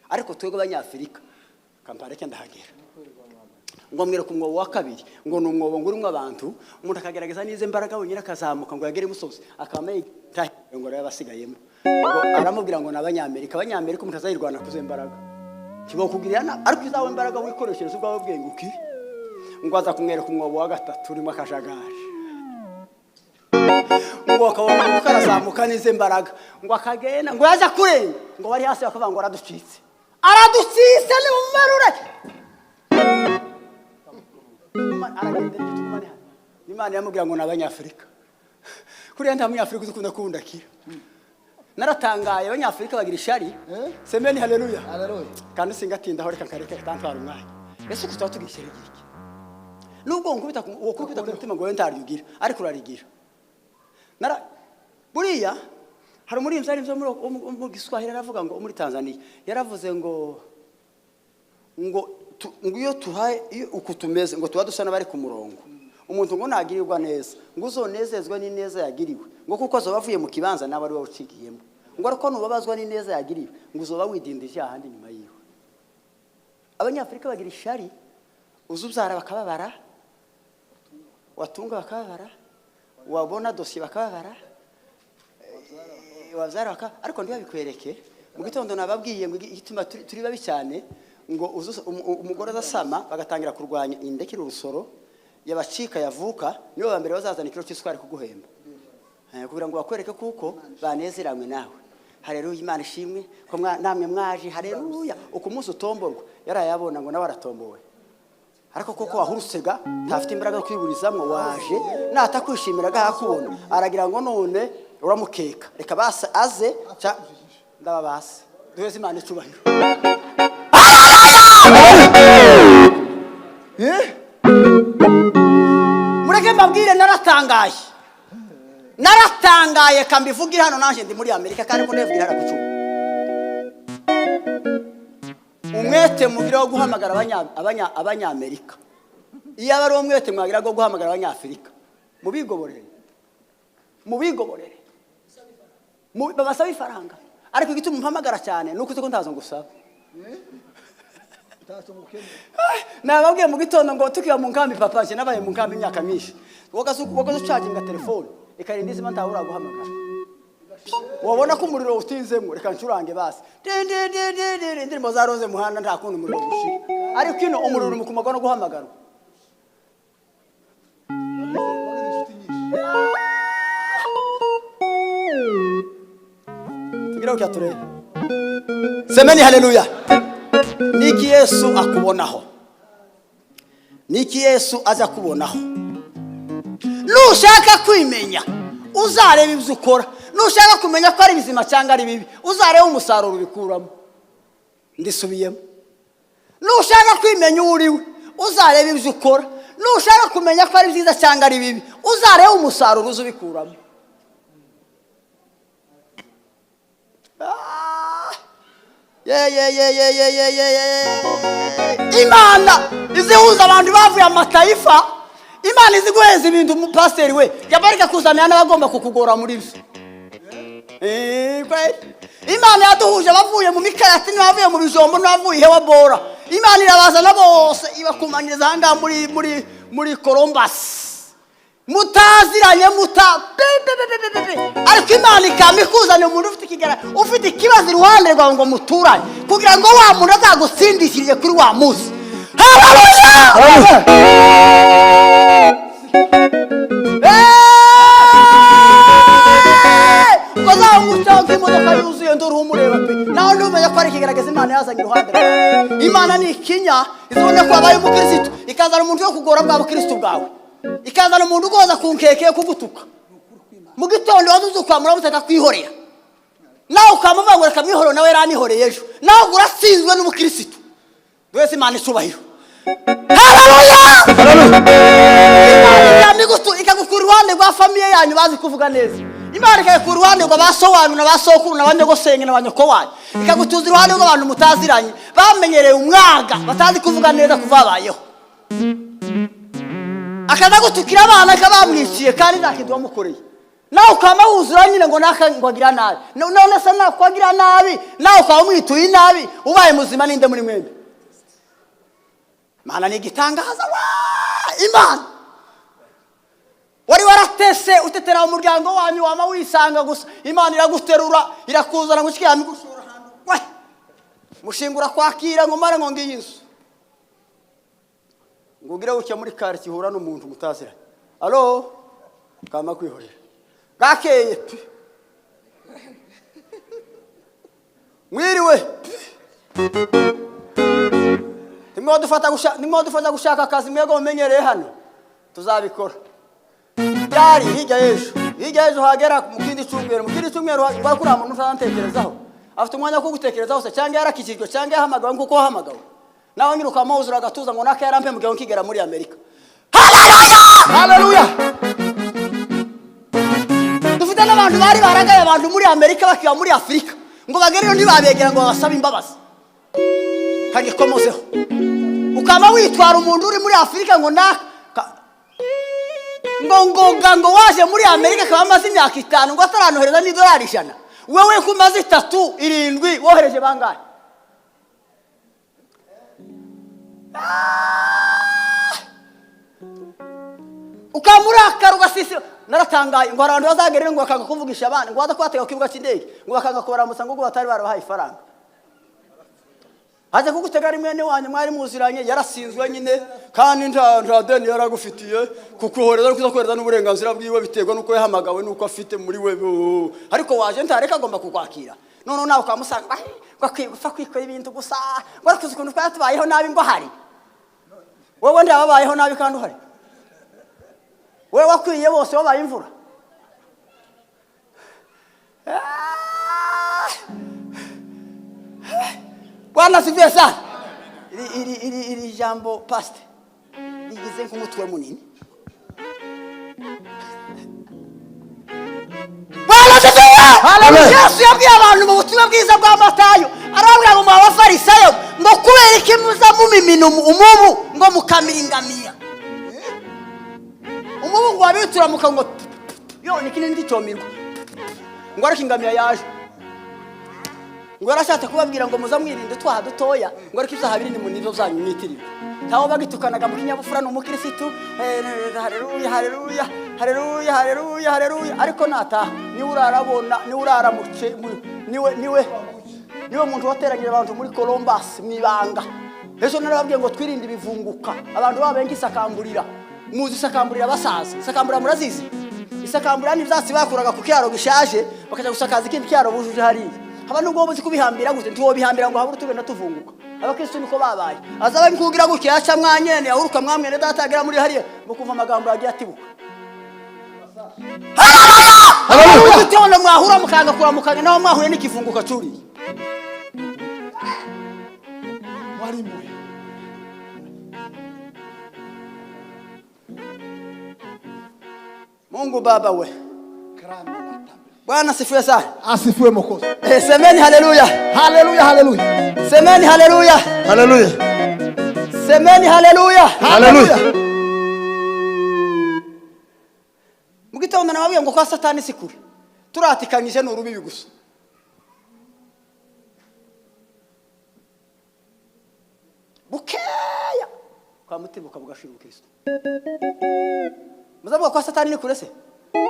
Ariko twebwe abanyafurika kampareke ndahagera. Ngo mwereke umwobo wa kabiri, ngo ni umwobo ngo urimo abantu, umuntu akagerageza n'ize mbaraga wenyine akazamuka ngo yagere imusozi, akaba yitaye ngo arebe abasigayemo. Ngo aramubwira ngo ni abanyamerika. Abanyamerika umuntu azayirwana kuze mbaraga ntibokugirira nabi, ariko izawe mbaraga wikoreshereza ubwawe bwenge uki. Ngo aza kumwereka umwobo wa gatatu urimo akajagari, ngo akabona uko arazamuka n'ize mbaraga, ngo akagenda ngo yaza kurenga, ngo bari hasi bakavuga ngo araducitse, araducitse nimumarure. Aragenda igituma hano. Imana yamubwira ngo ni abanyafurika. Kuriya nta munyafurika uzikunda kundakira. Naratangaye abanyafurika bagira ishari. Semeni haleluya. Haleluya. Kandi singatinda aho reka nkareka tantwara umwanya. Ese uko tuba tugishyira iki? Nubwo nkubita uwo kubita ku mutima ngo we ntaryugira, ariko urarigira. Nara buriya hari umuririmbyi ari byo mu Giswahili aravuga ngo muri Tanzania yaravuze ngo ngo iyo tuhaye iyo uku tumeze ngo tuba dusa n'abari ku murongo. Umuntu ngo nagirirwa neza ngo uzonezezwe n'ineza yagiriwe, ngo kuko azoba avuye mu kibanza nawe ari wowe ucigiyemo, ngo ariko nubabazwa n'ineza yagiriwe ngo uzoba widindije ahandi nyuma yiwe. Abanyafurika bagira ishari, uzubyara bakababara, watunga bakababara, wabona dosiye bakababara, wabyara bakababara, ariko ntibabikwereke. Mu gitondo nababwiye ngo igituma turi babi cyane, ngo umugore azasama bagatangira kurwanya indekira urusoro yabacika yavuka, nibo ba mbere bazazana ikiro cy'isukari kuguhemba, kugira ngo bakwereke kuko banezeranywe nawe. Haleluya, Imana ishimwe ko namwe mwaje. Haleluya. Uko umunsi utomborwa yarayabona ngo nawe aratombowe, ariko koko wahurusega ntafite imbaraga yo kwiburizamwo, waje natakwishimiraga hakubona aragira ngo none uramukeka, reka basa aze ndababase duheze Imana icubahiro. Mureke mbabwire, naratangaye, naratangaye kambivugira hano, nanje ndi muri Amerika kandi ko ndavugira hano kucumu. Umwete mugira wo guhamagara abanyamerika, iyo aba ari umwete mwagira wo guhamagara abanyafurika, mubigoborere, mubigoborere, babasaba ifaranga. Ariko igituma mpamagara cyane nuko uzi ko ntazo ngusaba. Nababwiye mu gitondo ngo tukiba mu nkambi, papa nje nabaye mu nkambi imyaka myinshi, wagaze ucaginga telefone ikarinda izima ntawura guhamagara, wabona ko umuriro utinzemo reka ncurange basi indirimbo za Rose Muhanda nta kundi umuriro ushira. Ariko ino umuriro uri mu kumagwa no guhamagarwa. Tugira uko turebe. Semeni haleluya. Niki Yesu akubonaho, niki Yesu aza kubonaho. Nushaka kwimenya uzareba ibyo ukora, nushaka kumenya ko ari bizima cyangwa ari bibi uzareba umusaruro ubikuramo. Ndisubiyemo, nushaka kwimenya uwo uriwe uzareba ibyo ukora, nushaka kumenya ko ari byiza cyangwa ari bibi uzareba umusaruro uzubikuramo. Imana izihuza abantu bavuye amataifa, Imana iziguheza ibintu. Umupasiteri we yabarika kuzanira n'abagomba kukugora muri byo. Imana yaduhuje abavuye mu mikarati n'abavuye mu bijombo n'abavuye ihewa bora, Imana irabazana bose ibakumanyiriza aha ngaha muri muri muri Columbus, mutaziranye muta ariko Imana ikaba ikuzanira umuntu ufite ikigara, ufite ikibazo iruhande rwawe ngo muturanye, kugira ngo wa muntu azagutsindishirije kuri wa munsi. Haleluya! Ukazamuca imodoka yuzuye nduru umureba pe, nawe ntumenya ko ari ikigaragaza Imana yazanye iruhande rwawe. Imana ni ikinya izabona ko wabaye umukirisitu, ikazana umuntu wo kugora bwa bukirisitu bwawe, ikazana umuntu ugoza ku nkeke yo kugutuka. Mu gitondo wazuze ukamura mutaka kwihorera, nawe ukamuvuga ngo reka mwihorere, nawe yaranihoreye ejo, nawe uratsinzwe n'umukirisitu. Wese Imana icubahiro. Haleluya! Imana ikagukura iruhande rwa famiye yanyu bazi kuvuga neza, Imana ikagukura iruhande rwa ba so wanyu na ba sokuru na ba nyogosenge na ba nyoko wanyu, ikagutuza iruhande rw'abantu mutaziranye bamenyereye umwaga batazi kuvuga neza kuva babayeho, akaza gutukira abana akabamwiciye kandi nta kintu wamukoreye, nawe ukaba wuzura nyine ngo naka ngo agira nabi, none se nakwagira nabi nawe ukaba umwituye nabi, ubaye muzima ninde muri mwembi? Imana ni igitangaza. Imana wari waratese utetera umuryango wanyu wama wisanga gusa, Imana iraguterura irakuzana ngo ushikirame igushora ahantu we mushingura kwakira ngo mara ngo ngiyi inzu ngo ugire ucya muri quartier ihura n'umuntu mutaziranye, allo kama kwihorera gakeye pe mwiriwe nimwadufata gushaka akazi mwego mumenyereye hano tuzabikora. Byari hirya y'ejo, hirya y'ejo hagera mu kindi cyumweru, mu kindi cyumweru wakura muntu utantekerezaho, afite umwanya wo kugutekerezaho se, cyangwa yarakijijwe cyangwa yahamagawe nkuko wahamagawe, nawe nyine ukamuzura agatuza ngo naka yarampe mugihe nkigera muri Amerika. Haleluya! Haleluya! Abantu bari baragaye abantu muri Amerika bakiba muri Afurika, ngo bagereyo ntibabegera ngo babasabe imbabazi. Kagikomozeho, ukaba witwara umuntu uri muri Afurika ngo na ngo ngoga ngo waje muri Amerika akaba amaze imyaka 5 ngo ataranohereza n'idolari 100. Wewe ko umaze 3 7 wohereje bangahe? Ukamurakara ugasisi. Naratangaye ngo abantu bazagerera ngo bakanga kuvugisha abana, ngo baza kubatega ku kibuga cy'indege, ngo bakanga kubaramutsa, ngo batari barabahaye ifaranga. Haje kugutega ari mwene wanyu mwari muziranye, yarasinzwe nyine, kandi nta deni yaragufitiye kukohereza, no kuzakohereza n'uburenganzira bwiwe biterwa nuko yahamagawe nuko afite muri we. Ariko waje ntareka agomba kukwakira. None nawe ukamusanga ngo akwifa kwikora ibintu gusa, ngo arakuze ukuntu twatubayeho nabi, ngo hari wowe ndababayeho nabi kandi uhari wewe wakwiye bose wabaye imvura. Bwana asifiwe sana. Iri jambo pastor rigize nk'umutwe munini. Bwana asifiwe. Haleluya. Yesu yabwiye abantu mu butumwa bwiza bwa Matayo, arababwira ngo mwa Bafarisayo, ngo kubera iki muza mumimina umubu ngo mukamira ingamiya. Umubu ngo wabitura muka ngo yo ni kinini gitomirwa, ngo ariko ingamiya yaje. Ngo yarashatse kubabwira ngo muza mwirinde twaha dutoya, ngo ariko ibyaha binini mu nivyo byanyu mwitirira. Ntawo bagitukanaga mu kinyabupfura ni umukirisitu, haleluya haleluya haleluya haleluya haleluya. Ariko nataha niwe urarabona, niwe uraramuce, niwe muntu wateranyije abantu muri Columbus mwibanga. Ejo narababwiye ngo twirinde ibivunguka, abantu babenga isakamburira. Muzi isakamburira basaza, isakamburira murazizi? Isakamburira ni ivyatsi bakuraga ku kiraro gishaje bakaja gusakaza ikindi kiraro bujuje hariya. Haba nubwo buzi kubihambira gute, ntiwo bihambira ngo habure tugenda tuvunguka. Abakristo niko babaye, azaba nkugira gutya aca mwanyene ahuruka mwamwene data agera muri hariya mukumva amagambo yagiye atibuka. Haleluya! Gitondo mwahura mukanga kuramukanya naho mwahuye n'ikivunguka curiye. Mwalimu Mungu Baba we. Bwana sifiwe sana. Asifiwe Mwokozi. Semeni haleluya. Haleluya haleluya. Semeni haleluya. Haleluya. Semeni haleluya. Haleluya. Mu gitondo nababwiye ngo kwa Satani si kure. Turatikanyije ni urubibi gusa. Bukeya kwa mutibuka bugashira ubukristo. Muzavuga kwa Satani ni kure se?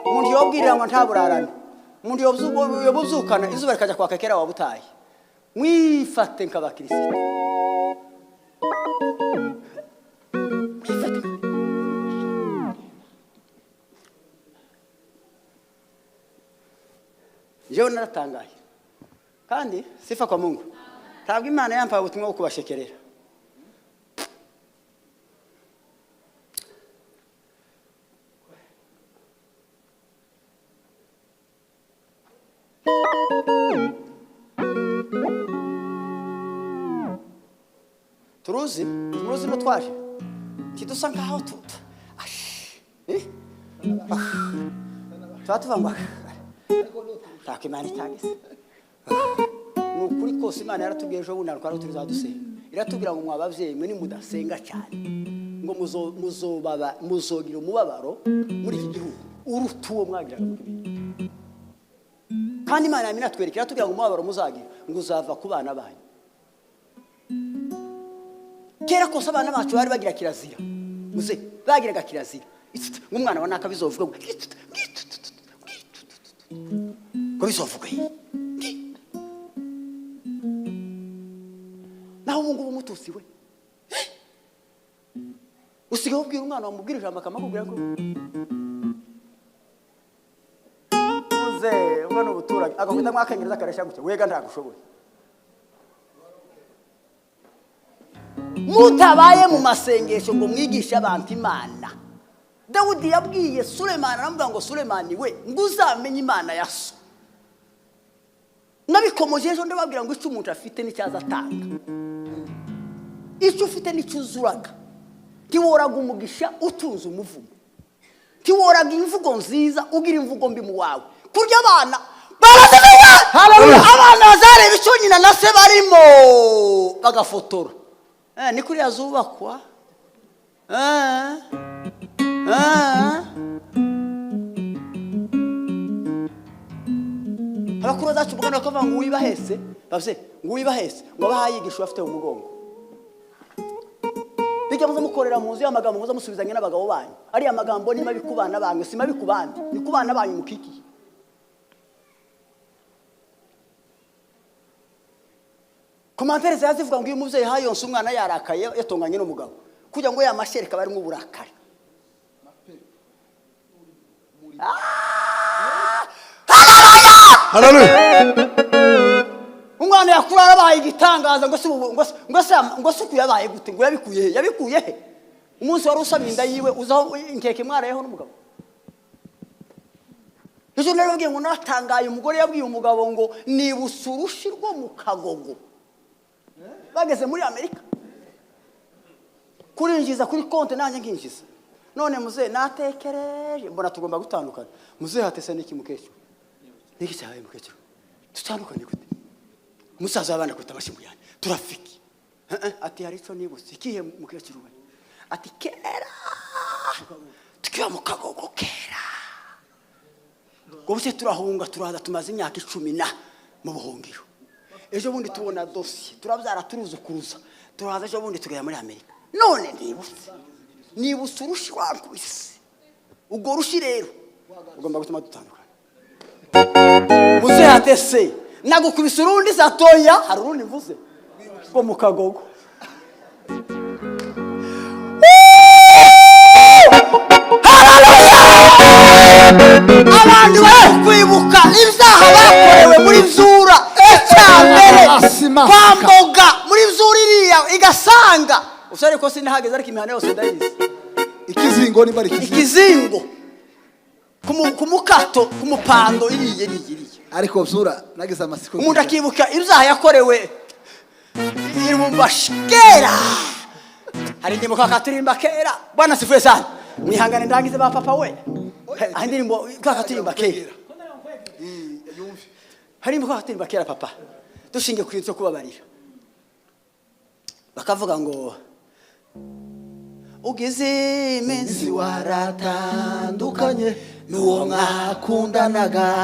Umuntu yobwirira ngo ntaburarane. Umuntu yobubyukana izuba rikajya kwaka kera wabutaye. Mwifate nk'abakristo. Mwifate. Jewe naratangaye. Kandi sifa kwa Mungu. Ntabwo Imana yampaye ubutumwa bwo kubashekerera. Turuzi, turuzi no twaje. Tidusa nkaho tuta. Tuba ngo tako Imana itagise. Ni ukuri kose Imana yaratubwiye ejo bundi twari tuzadusenga. Iratubwira ngo mwa bavyeyi mwe nimudasenga cyane ngo muzobaba muzogira umubabaro muri iki gihugu uruta uwo mwagiraga mu kibindi. Kandi Imana yaminatwereka iratubwira ngo umubabaro muzagira ngo uzava ku bana banyu. Kera kose abana bacu bari bagira kirazira. Muze bagiraga kirazira. Umwana wa naka bizovuga ngo ngo bizovuga. Naho ubu ngubu mututsi we. Usigaye ubwira umwana wamubwira ijambo akamukubwira ngo muze ubwo ni ubuturage agakwita mwakengereza akaresha gutya wega ntagushoboye. Mutabaye mu masengesho ngo mwigishe abantu Imana. Dawudi yabwiye Sulemani aramubwira ngo Sulemani we ngo uzamenye Imana ya so. Nabikomoje ejo ndababwira ngo icyo umuntu afite n'icyaza atanga. Icyo ufite n'icyo uzuraga. Ntiworaga umugisha utunze umuvumo. Ntiworaga imvugo nziza ugira imvugo mbi mu wawe. Kurya abana barazivuga. Abana bazareba icyo nyina na se barimo bagafotora. Ni kuriya zubakwa. Abakuru bacu ubwo bakavuga ngo wibahese, bavuze ngo wibahese, ngo abahayigisha bafite umugongo. Bijya muze mukorera mu nzu y'amagambo, muze musubizanye n'abagabo banyu. Ariya magambo ni mabi ku bana banyu, si mabi ku bandi, ni ku bana banyu mukikiye. Komantere zivuga ngo iyo umubyeyi hayonse umwana yarakaye yatonganye n'umugabo, kugira ngo ya mashereka barimo uburakari. Haleluya. Umwana yakura arabaye igitangaza, ngo se ngo se yabaye gute, ngo yabikuye he, yabikuye he? Umunsi wari usabye inda yiwe uzaho inkeke mwarayeho n'umugabo. Ejo narababwiye ngo natangaye, umugore yabwiye umugabo ngo nibutse urushi rwo mu kagogo. Bageze muri Amerika kurinjiza kuri konti nanjye nkinjiza. None muze natekereje mbona tugomba gutandukana. Muze hatese niki mukecuru? Niki cyabaye mukecuru? Tutandukanye gute? Umusaza w'abana kwita amashimu yanjye turafiki. Ati hari icyo nibutse ikihe mukecuru we? Ati kera tukiba mu kagogo kera, ngo buce turahunga turaza, tumaze imyaka 10 na mu buhungiro. Ejo bundi tubona dosiye turabyara turuzukuruza, turaza ejo bundi tugera muri Amerika. None nibutse urushi wankubise. Ubwo rushi rero ugomba gutuma dutandukana. Muze hatese nagukubise urundi zatoya, hari urundi mvuze rwo mu kagogo. Abantu bari kwibuka ibyaha bakorewe muri Zura icyambere kwa Mboga muri Zura iriya igasanga. Usare ko sinahageze ariko imihana yose ndayizi. Ikizingo ni bari ikizingo kumukato kumupando iriye. Ariko Zura nagize amasiko. Umuntu akibuka ibyaha yakorewe irumbashikera. Hari ndimo kakaturimba kera. Bwana sifuye sana. Mwihangane ndangize ba papa we. Hari ndirimbo kakaturimba kera. Hari ndimo kakaturimba kera papa. Dushinge ku cyo kubabarira. Bakavuga ngo ugize iminsi waratandukanye n'uwo mwakundanaga,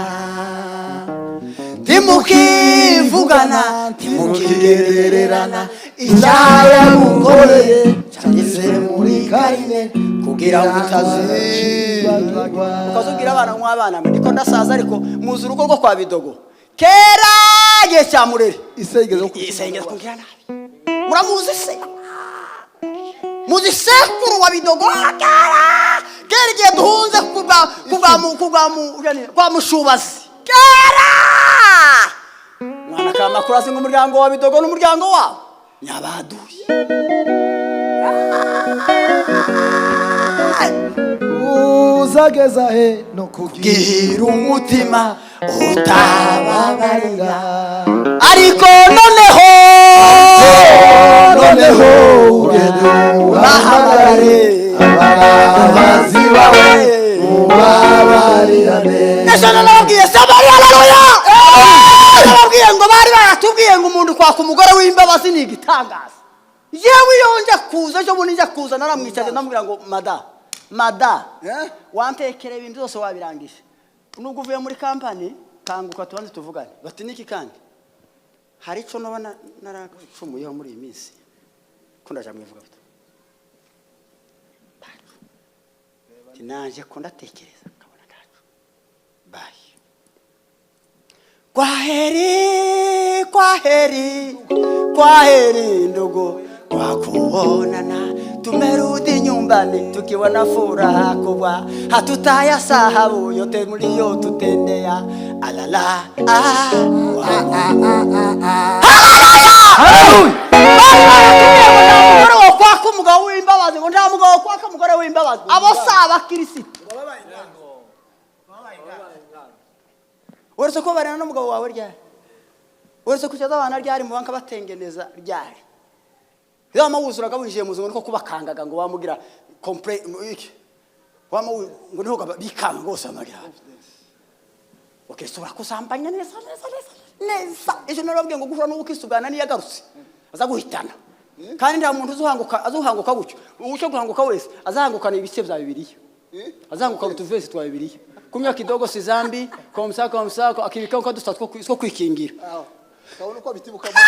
ntimukivugana ntimukigererana, icyaha yagukoreye cyanditse muri karine kugira ngo utazibagirwa. Ukazubwira abana mw'abana mwe niko ndasaza, ariko muzi urugo rwo kwa Bidogo kera gihe cya Murere isengeza kugira nabi. Muramuzi se? Muzi sekuru wa Bidogo kera kera igihe duhunze kwa Mushubazi kera. Mwana kamakuru asinga umuryango wa Bidogo n'umuryango wabo nyabaduye. Uzageza he no kugira umutima utababarira, ariko noneho ugende ubahamagare ababazi bawe ubabarirane. Ejo narababwiye Samariya, haleluya. Narababwiye ngo bari baratubwiye ngo umuntu kwaka umugore w'imbabazi ni igitangaza. Yewe iyo nja kuza ejo bundi nja kuza naramwicaje ndamubwira ngo mada wantekere ibintu byose wabirangije, nubwo uvuye muri kampani kanguka tubanze tuvugane. Bati niki kandi hari ico nobona naracumuyeho muri iyi minsi ko ndaja mwivuga buto tinanje ko ndatekereza kabona ndacu bayi. Kwaheri kwaheri kwaheri ndugu, kwa kuonana tumerudi nyumbani tukiwa na furaha kubwa, hatutayasahau yote mliyotutendea. Alala ah haleluya. Umugore wo kwaka umugabo w'imbabazi, ngo nta mugabo wo kwaka umugore w'imbabazi, abo si abakirisitu. Uretse ko barana n'umugabo wawe ryari, uretse ko ucyaza abana ryari mu banka batengeneza ryari, iyo wuzuraga winjiye mu nzu niko kubakangaga ngo wamugira complain iki, ngo niho bikanga rwose amagira. Ubukristo burakuzambanya neza neza neza neza. Ejo narababwiye ngo guhura n'ubukristo bwa Ananiya yagarutse aza guhitana, kandi nta muntu uzuhanguka azuhanguka gutyo. Ucyo guhanguka wese azahangukana ibice bya Bibiliya, azanguka utuvesi twa Bibiliya, kunywa kidogo si zambi, komsa komsa, akibika uko dusa two kwikingira. Aho kabona uko bitibukamo.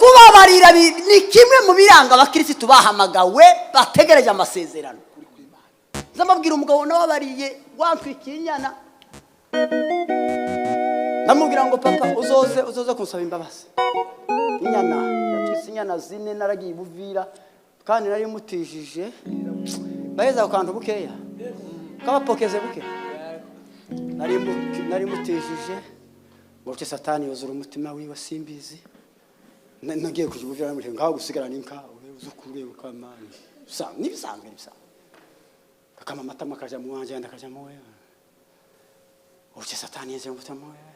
Kubabarira ni kimwe mu biranga abakirisitu bahamagawe bategereje amasezerano. Ndamubwira umugabo nababariye wantwikiye inyana, ndamubwira ngo: "Papa, uzoze kunsaba imbabazi." Inyana yatwitse, inyana zine. Naragiye ibuvira kandi nari mutijije baheza ku kantu bukeya kabapokeze buke. Nari mutijije ngo satani yuzura umutima wiwe, simbizi. Nagiye kuja ubuvira, namubwira ngaho gusigarana inka uzukure ukamana nibisanzwe kakama amata akaja mu wanje, ayandi akaja mu wewe. Uce satani yinjira mu mutima wiwe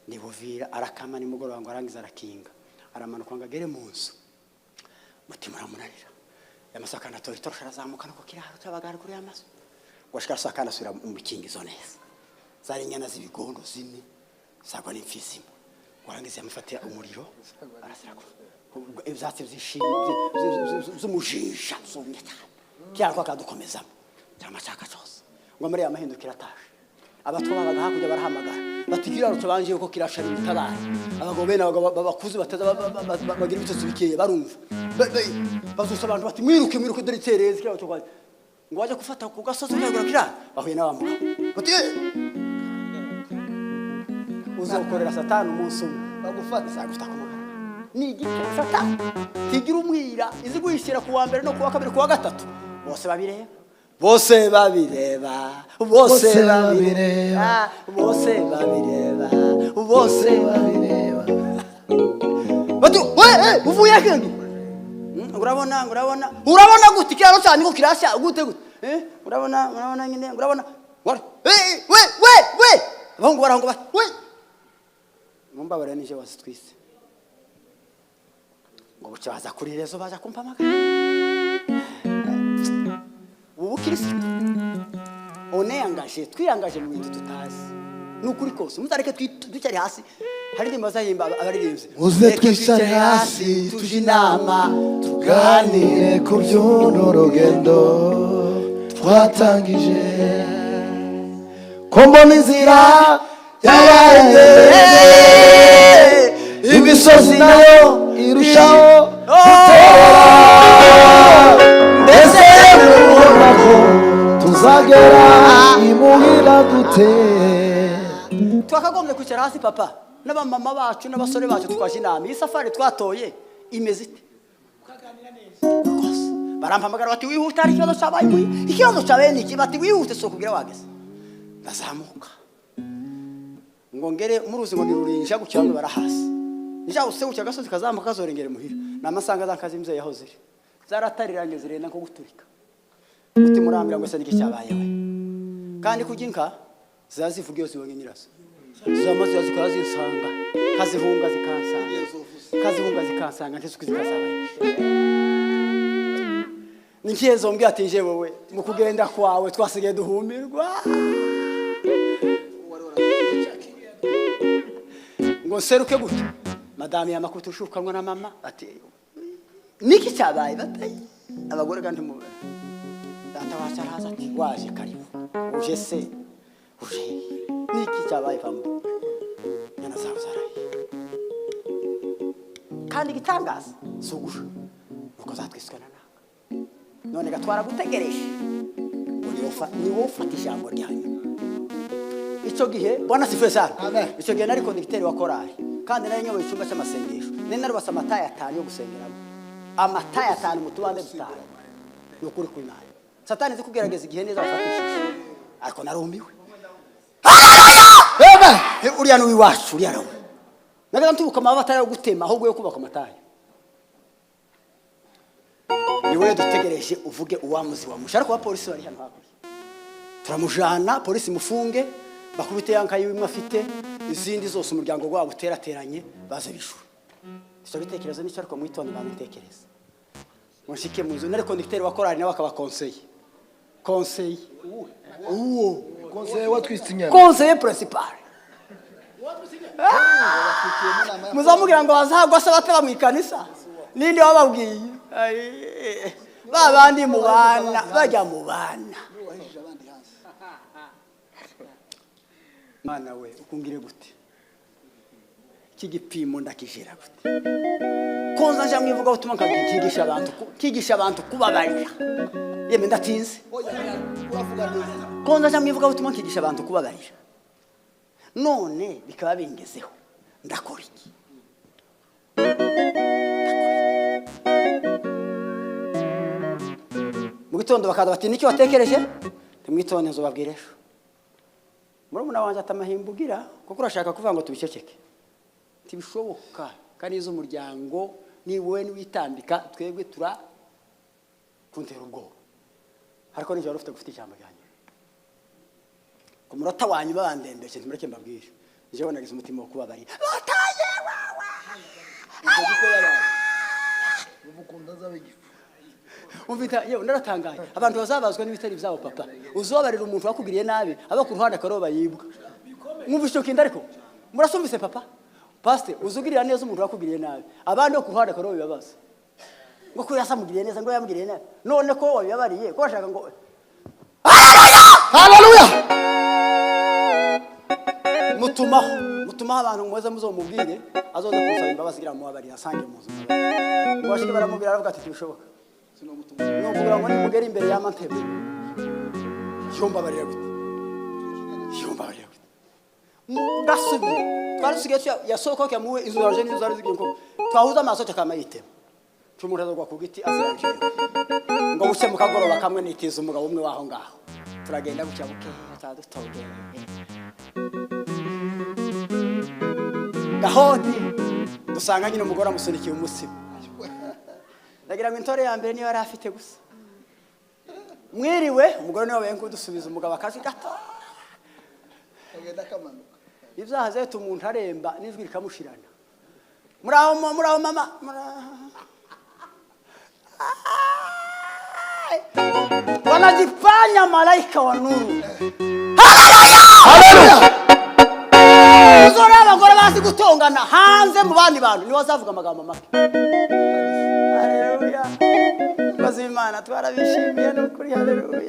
nibuvira, arakama nimugoroba ngo arangize arakinga, aramanuka ngo agere mu nzu, mutima uramunanira. Yamasaka anatora itorosho, arazamuka no ku kiraro cy'abagari kuri y'amazu ngo ashika asaka anasubira mu mikingizo neza. Zari inyana z'ibigondo zine zagwa n'imfizi imwe. Ngo arangize yamufatira umuriro, arasira ibyatsi by'ishimwe by'umujinja zumye cyane cyangwa akadukomezamo cyamashaka cyose. Ngo muri amahindukira ataje, abatwa babaga hakurya barahamagara bati: "Kiraro tubanje yuko kirasha ibitabara." Abagabo bene abagabo bakuze bataza bagira ibitotsi bikeye barumva. Bazusa abantu bati: "Mwiruke, mwiruke, dore iterezi kiraro cyo kwaje." Ngo baje gufata ku gasozi kagura kiraro, bahuye n'abamugabo bati: "Eh, uzokorera satani umunsi umwe bagufata." Izagufata ku mugaragaro. Ni igice satani tigira umwira, izi guhishira ku wa mbere no ku wa kabiri, ku wa gatatu, bose babireba, bose babireba, bose Bose babireba. babireba. Bose babireba, bose babireba. Bati: "We eh, uvuye he?" Urabona gute ikiraro cyane ko kirashya gute gute? Urabona nyine, urabona. Eh, we we we, abahungu barahungu bati: "We mumbabarira, nije wazitwise." Ngo buce baza kuri réseau, baza kumpamagara. Ubu kirisitu on est engagé, twiyangaje mu bintu tutazi. Ni ukuri kose, muzareke twicare hasi. Hari indirimbo bazahimba abaririmbyi. Muze Reke twicare hasi, tuje inama, tuganire ku by'uno rugendo twatangije, ko mbona inzira yabaye ndende, imisozi nayo irushaho gutera, mbese mubona ko tuzagera imuhira dute? Twakagombye kwicara hasi, papa n'abamama bacu n'abasore bacu, tukaje inama: iyi safari twatoye imeze ite rwose? Barampamagara bati: "Wihute, hari ikibazo cyabaye." Ikibazo cyabaye ni iki? Bati: "Wihute, si ukubwira wageze." Ndazamuka ngo ngere muruzi ngo nirurinja gukira, bamwe barahasi nja use agasozi kazamuka kazorengera muhira, namasanga za kazi mzeye yaho ziri zaratarirange, zirenda nko guturika. Mutima urambwira ngo: "Se niki cyabaye we?" Kandi kurya inka ziba zivuga iyo zibonye nyirazo, zama ziba zikora zinsanga, kazihunga zikansanga, kazihunga zikansanga, ntisuku zikazabaye. Nikiye zombwi ati: "Nje wowe mu kugenda kwawe twasigaye duhumirwa." Ngo nseruke gutya, madame yamakubita ushukanwa na mama ati: "Niki cyabaye?" Batayi abagore kandi mubere data wacu araza ati: "Waje, karibu, uje se uje niki cyabaye pambo? Nyana zawe zaraye, kandi igitangaza si ugusha nuko zatwiswe na nanga. None gatwara gutegereje ngo ni wowe ufata ijambo rya nyuma." Icyo gihe, Bwana asifiwe sana. Amen. Icyo gihe nari conducteur wa korali, kandi nari nyoboye icyumba cy'amasengesho. Nari narubatse amataye 5 yo gusengeramo, amataye 5 mu tubande dutanu. Ni ukuri kw'Imana, satani izi kugerageza igihe neza wafatishije, ariko narumiwe. Uriya ni uw'iwacu, uriya nawe nagaza ntubuka amababa atari ayo gutema, ahubwo yo kubaka amatayo. Ni wowe dutegereje uvuge uwamuzi wamusha. Ariko abapolisi bari hano hakurya, turamujana polisi, mufunge, bakubite ya nka yiwe imwe afite, izindi zose umuryango wabo uterateranye baze bishura. Icyo gitekerezo nicyo, ariko mwitonde, bantu, ntekereza. Ngo nshike mu nzu, nari conducteur wa korali, nawe akaba conseiller, conseiller uwo. Conseiller watwitse inyana. Conseiller principal. Muzamubwira ngo bazagwa se bataba mu ikanisa, ninde wababwiye? Ai, ba bandi mu bana bajya mu bana. Wahejije abandi hanze. Mwana we, ukungire gute? Iki gipimo ndakijera gute? Konza nja mwivuga ubutumwa, nkakigisha abantu kigisha abantu kubabarira. Yemwe, ndatinze. Oya, uravuga neza. Konza nja mwivuga ubutumwa, nkigisha abantu kubabarira, none bikaba bingezeho, ndakora iki? Ndakora iki? Mu gitondo bakaza bati: "Niki watekereje?" Ntimwitonde, nzobabwira ejo. Murumuna wanjye ati: "Amahimba ugira, kuko urashaka kuvuga ngo tubiceceke." Ntibishoboka, kandi iz'umuryango ni wowe niwitambika, twebwe tura kuntera ubwoba. Ariko nijoro wari ufite gufite ijambo ryanjye ku munota wa nyuma bandembeje. Ntimureke mbabwire, njyewe nagize umutima wo kubabarira bataye wawe. Ibyo kuko yabaye ubu ukunda azaba igifu. Umvita, yewe, naratangaye. Abantu bazabazwa n'ibitari byabo. Papa, uzobarira umuntu wakugiriye nabi, aba ku ruhande akaroba yibwa. Mwumva icyo kintu? Ariko murasumvise, papa pasite, uzugirira neza umuntu wakugiriye nabi, abandi bo ku ruhande akaroba bibabaza ngo ko yasamugiriye neza, ngo yamugiriye nabi, none ko wabibabariye, ko bashaka ngo Haleluya. Mutumaho, mutumaho abantu, muze muzomubwire azoza kunsaba imbabazi kugira ngo mubabarire, asange mu nzu. Ngo bashike baramubwira, aravuga ati: "Ntibishoboka." Ni ukuvuga ngo nimugere imbere y'amantebe, yombabarira gute? Yombabarira gute? Gasubira twari dusigaye yasohoka muwe, izo zaje nizo zari zigiye, ngo twahuza amaso tukama yitema, umuntu azagwa ku giti azirangije. Ngo buke mu kagoroba kamwe nitiza umugabo umwe waho ngaho, turagenda bucya bukeya, tadutogera gahodi, dusanga nyine umugore amusunikiye umutsima. Ndagira ngo intore ya mbere niyo yari afite gusa. "Mwiriwe?" Umugore niwe wabaye nk'udusubiza, umugabo akazi gato. Kagenda kamanuka. Ibyaha zahita umuntu aremba n'ijwi rikamushirana. "Muraho, muraho mama, muraho." Ai! Wanajifanya malaika wa nuru. Uzora abagore bazi gutongana hanze mu bandi bantu, niwe azavuga amagambo make. Haleluya, bazi Imana, twarabishimiye, ni ukuri. Haleluya.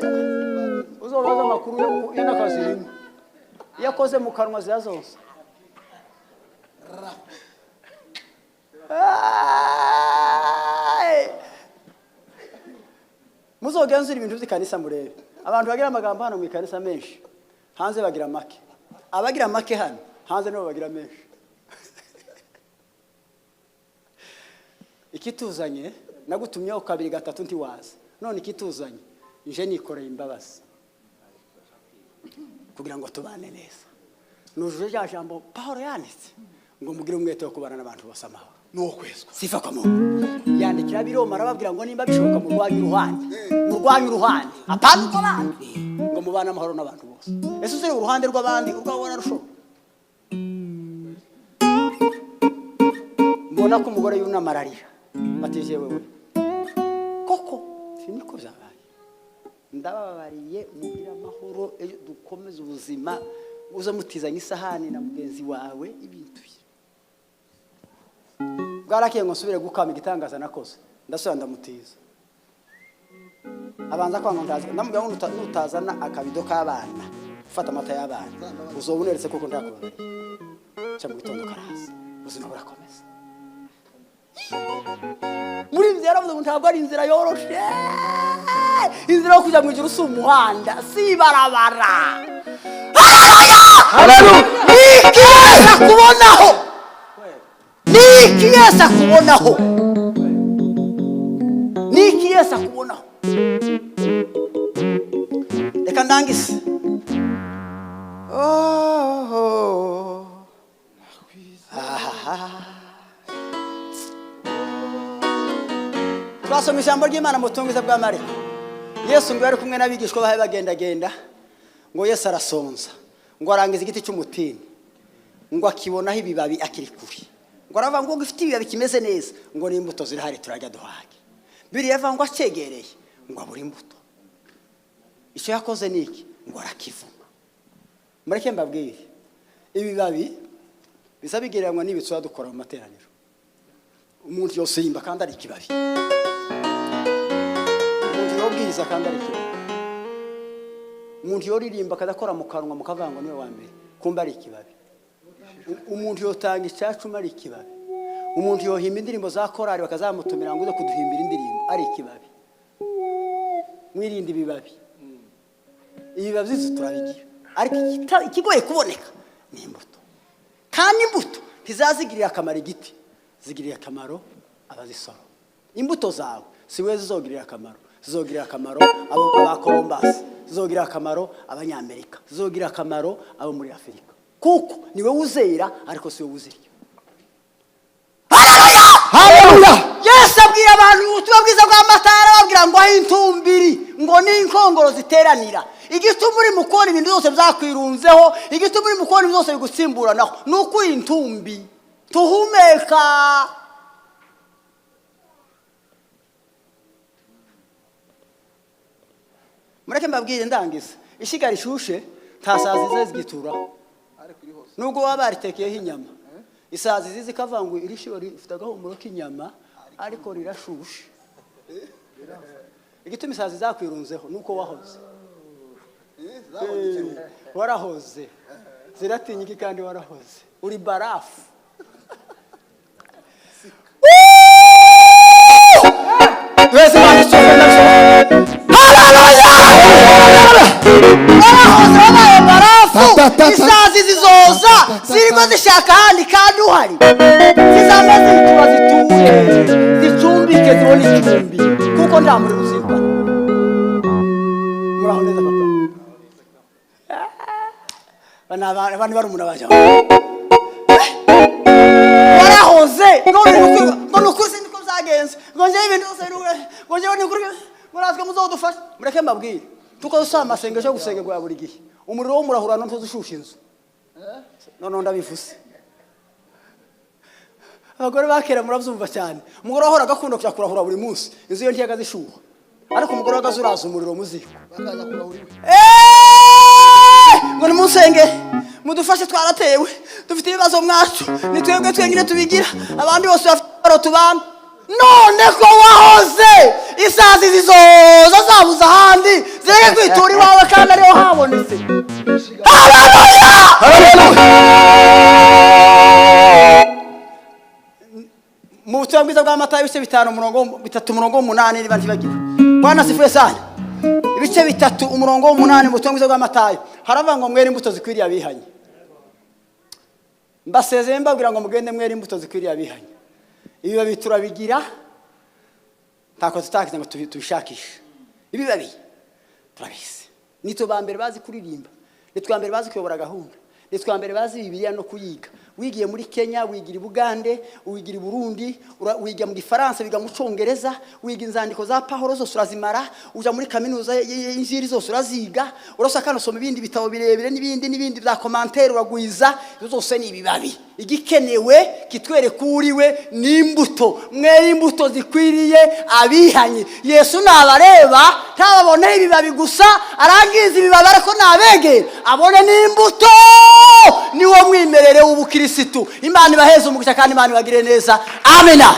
Uzobaza amakuru y'akazi rimwe iyo akoze mu kanwa ziba zose. Ai! Muzogenzura ibintu by'ikanisa, murebe abantu bagira amagambo hano mu ikanisa menshi, hanze bagira make. Abagira make hano, hanze nibo bagira menshi. Ikituzanye, nagutumyeho kabiri, gatatu, ntiwaza. None ikituzanye, nje nikoreye imbabazi kugira ngo tubane neza. Nujuje rya jambo Pawulo yanditse ngo: "Mugire umwete wo kubana n'abantu bose amahoro." Nuwo kwezwa. Sifa kwa Mungu. Yandikira Abiroma, arababwira ngo nimba bishoboka murwanye uruhande, murwanye uruhande, apana urw'abandi, ngo mubane amahoro n'abantu bose. Ese uzireba uruhande rw'abandi, urwawe wararushoboye? Mbona ko umugore yunama ararira, batije wewe koko siniko byabaye. Ndababariye, mugire amahoro, ejo dukomeze ubuzima. Uze mutizanye isahani na mugenzi wawe ibintu bye. Bwarakeye ngo nsubire gukama, igitangaza nakoze, ndasubira ndamutiza, abanza kwanga. Ndaza ndamubwira ngo nutazana akabido k'abana ufata amata y'abana, uzoba uneretse koko ndakubabariye. Cya mu gitondo karaza, ubuzima burakomeza. Muri inzira yaravuze ngo ntabwo ari inzira yoroshe. Inzira yo kujya mu ijuru si umuhanda, si ibarabara. Niki Yesu akubonaho? Niki Yesu akubonaho? Niki Yesu akubonaho? Reka ndangise. Oh. Ah. Twasoma ijambo ry'Imana mu butumwa bwa Mariko. Yesu ngo yari kumwe n'abigishwa bahe, bagendagenda, ngo Yesu arasonza, ngo arangiza igiti cy'umutini, ngo akibonaho ibibabi akiri kure, ngo aravuga ngo gifite ibibabi kimeze neza, ngo n'imbuto zirahari, turajya duhage. Biriya ngo acegereye ngo abure imbuto. Icyo yakoze ni iki? Ngo arakivuma. Mureke mbabwire, ibibabi biza bigereranywa n'ibitsuba dukora mu materaniro. Umuntu yose yimba kandi ari ikibabi, umuntu yobwiriza kandi ari ikibabi, umuntu yoririmba akadakora mu kanwa mukavango niwe wa mbere kumba ari ikibabi, umuntu yotanga icyacuma ari ikibabi, umuntu yohimba indirimbo za korali bakazamutumira ngo uze kuduhimbira indirimbo ari ikibabi. Mwirinde ibibabi. Ibibabi byose turabigira, ariko ikigoye kuboneka ni imbuto. Kandi imbuto ntizazigirira akamaro igiti, zigirira akamaro abazisoro. Imbuto zawe si we zizogirira akamaro, zizogirira akamaro abo ba Columbus, zizogirira akamaro abanyamerika, zizogirira akamaro abo muri Afurika, kuko ni we uzera ariko si we uzirya. Haleluya! Haleluya! Yesu abwira abantu ubutumwa bwiza bwa Matayo, arababwira ngo aho intumbiri ngo n'inkongoro ziteranira. Igituma uri mu kubona ibintu byose byakwirunzeho, igituma uri mu kubona ibintu byose bigutsimburanaho, ni uko uri intumbi tuhumeka. Mureke mbabwire ndangiza, ishyiga rishushe nta sazi ziza zigituraho, nubwo baba baritekeyeho inyama. Isazi ziza ikavuga ngo iri shyo rifite agahumuro k'inyama ariko rirashushe. Igituma isazi zakwirunzeho nuko wahoze, warahoze, ziratinyika kandi warahoze, uri barafu. Warahoze wabaye barafu, isazi zizoza zirimo zishaka ahandi kandi uhari, zizaba zitura zituye zicumbike zibone icumbi, kuko nta muriro uzirwa. Muraho neza papa. Bana barumuna baje warahoze none ngo nukuri niko byagenze, ngo njyewe ibintu byose ngo njyewe nukuri murazwe muzodufasha. Mureke mbabwire, tuko dusaba amasengesho yo gusengerwa buri gihe, umuriro wo murahura ntuzushusha inzu. None ndabivuze, abagore bakera murabyumva cyane. Umugore wahoraga akunda kujya kurahura buri munsi, inzu ye ntiyaga zishuha, ariko umugore wagaze uraza umuriro muziko ngo nimusenge mudufashe, twaratewe dufite ibibazo mwacu, ni twebwe twenyine tubigira, abandi bose bafite ibaro tubana. None ko wahoze, isazi zizoza zabuze ahandi, zireke kwitura iwawe kandi ariho habonetse. Haleluya! Mu butumwa bwiza bwa Matayo ibice 5 umurongo 3 umurongo 8, niba ntibagiwe. Bwana sifuye sana. Ibice 3 umurongo 8 mu butumwa bwiza bwa Matayo haravuga ngo mwere imbuto zikwiriye abihanye. Mbasezeye mbabwira ngo mugende mwere imbuto zikwiriye abihanye. Ibibabi turabigira, ntako tutakize ngo tubishakishe. Ibibabi turabizi, nitwe ba mbere bazi kuririmba, nitwe ba mbere bazi kuyobora gahunda, nitwe ba mbere bazi Bibiliya no kuyiga. Wigiye muri Kenya, wigira i Bugande, wigira i Burundi, wiga mu Gifaransa, wiga mu Cyongereza, wiga inzandiko za Pawulo zose urazimara, uja muri kaminuza y'injiri zose uraziga, urasaka no soma ibindi bitabo birebire n'ibindi n'ibindi bya commentaire uragwiza, zose ni ibibabi. Igikenewe kitwereka uriwe ni imbuto. Mwere imbuto zikwiriye abihanye. Yesu nabareba ntababone ibibabi gusa, arangiza ibibabi ariko nabegera abone n'imbuto. Niwo mwimerere w'ubukirisitu. Imana ibaheze umugisha kandi Imana ibagire neza. Amena.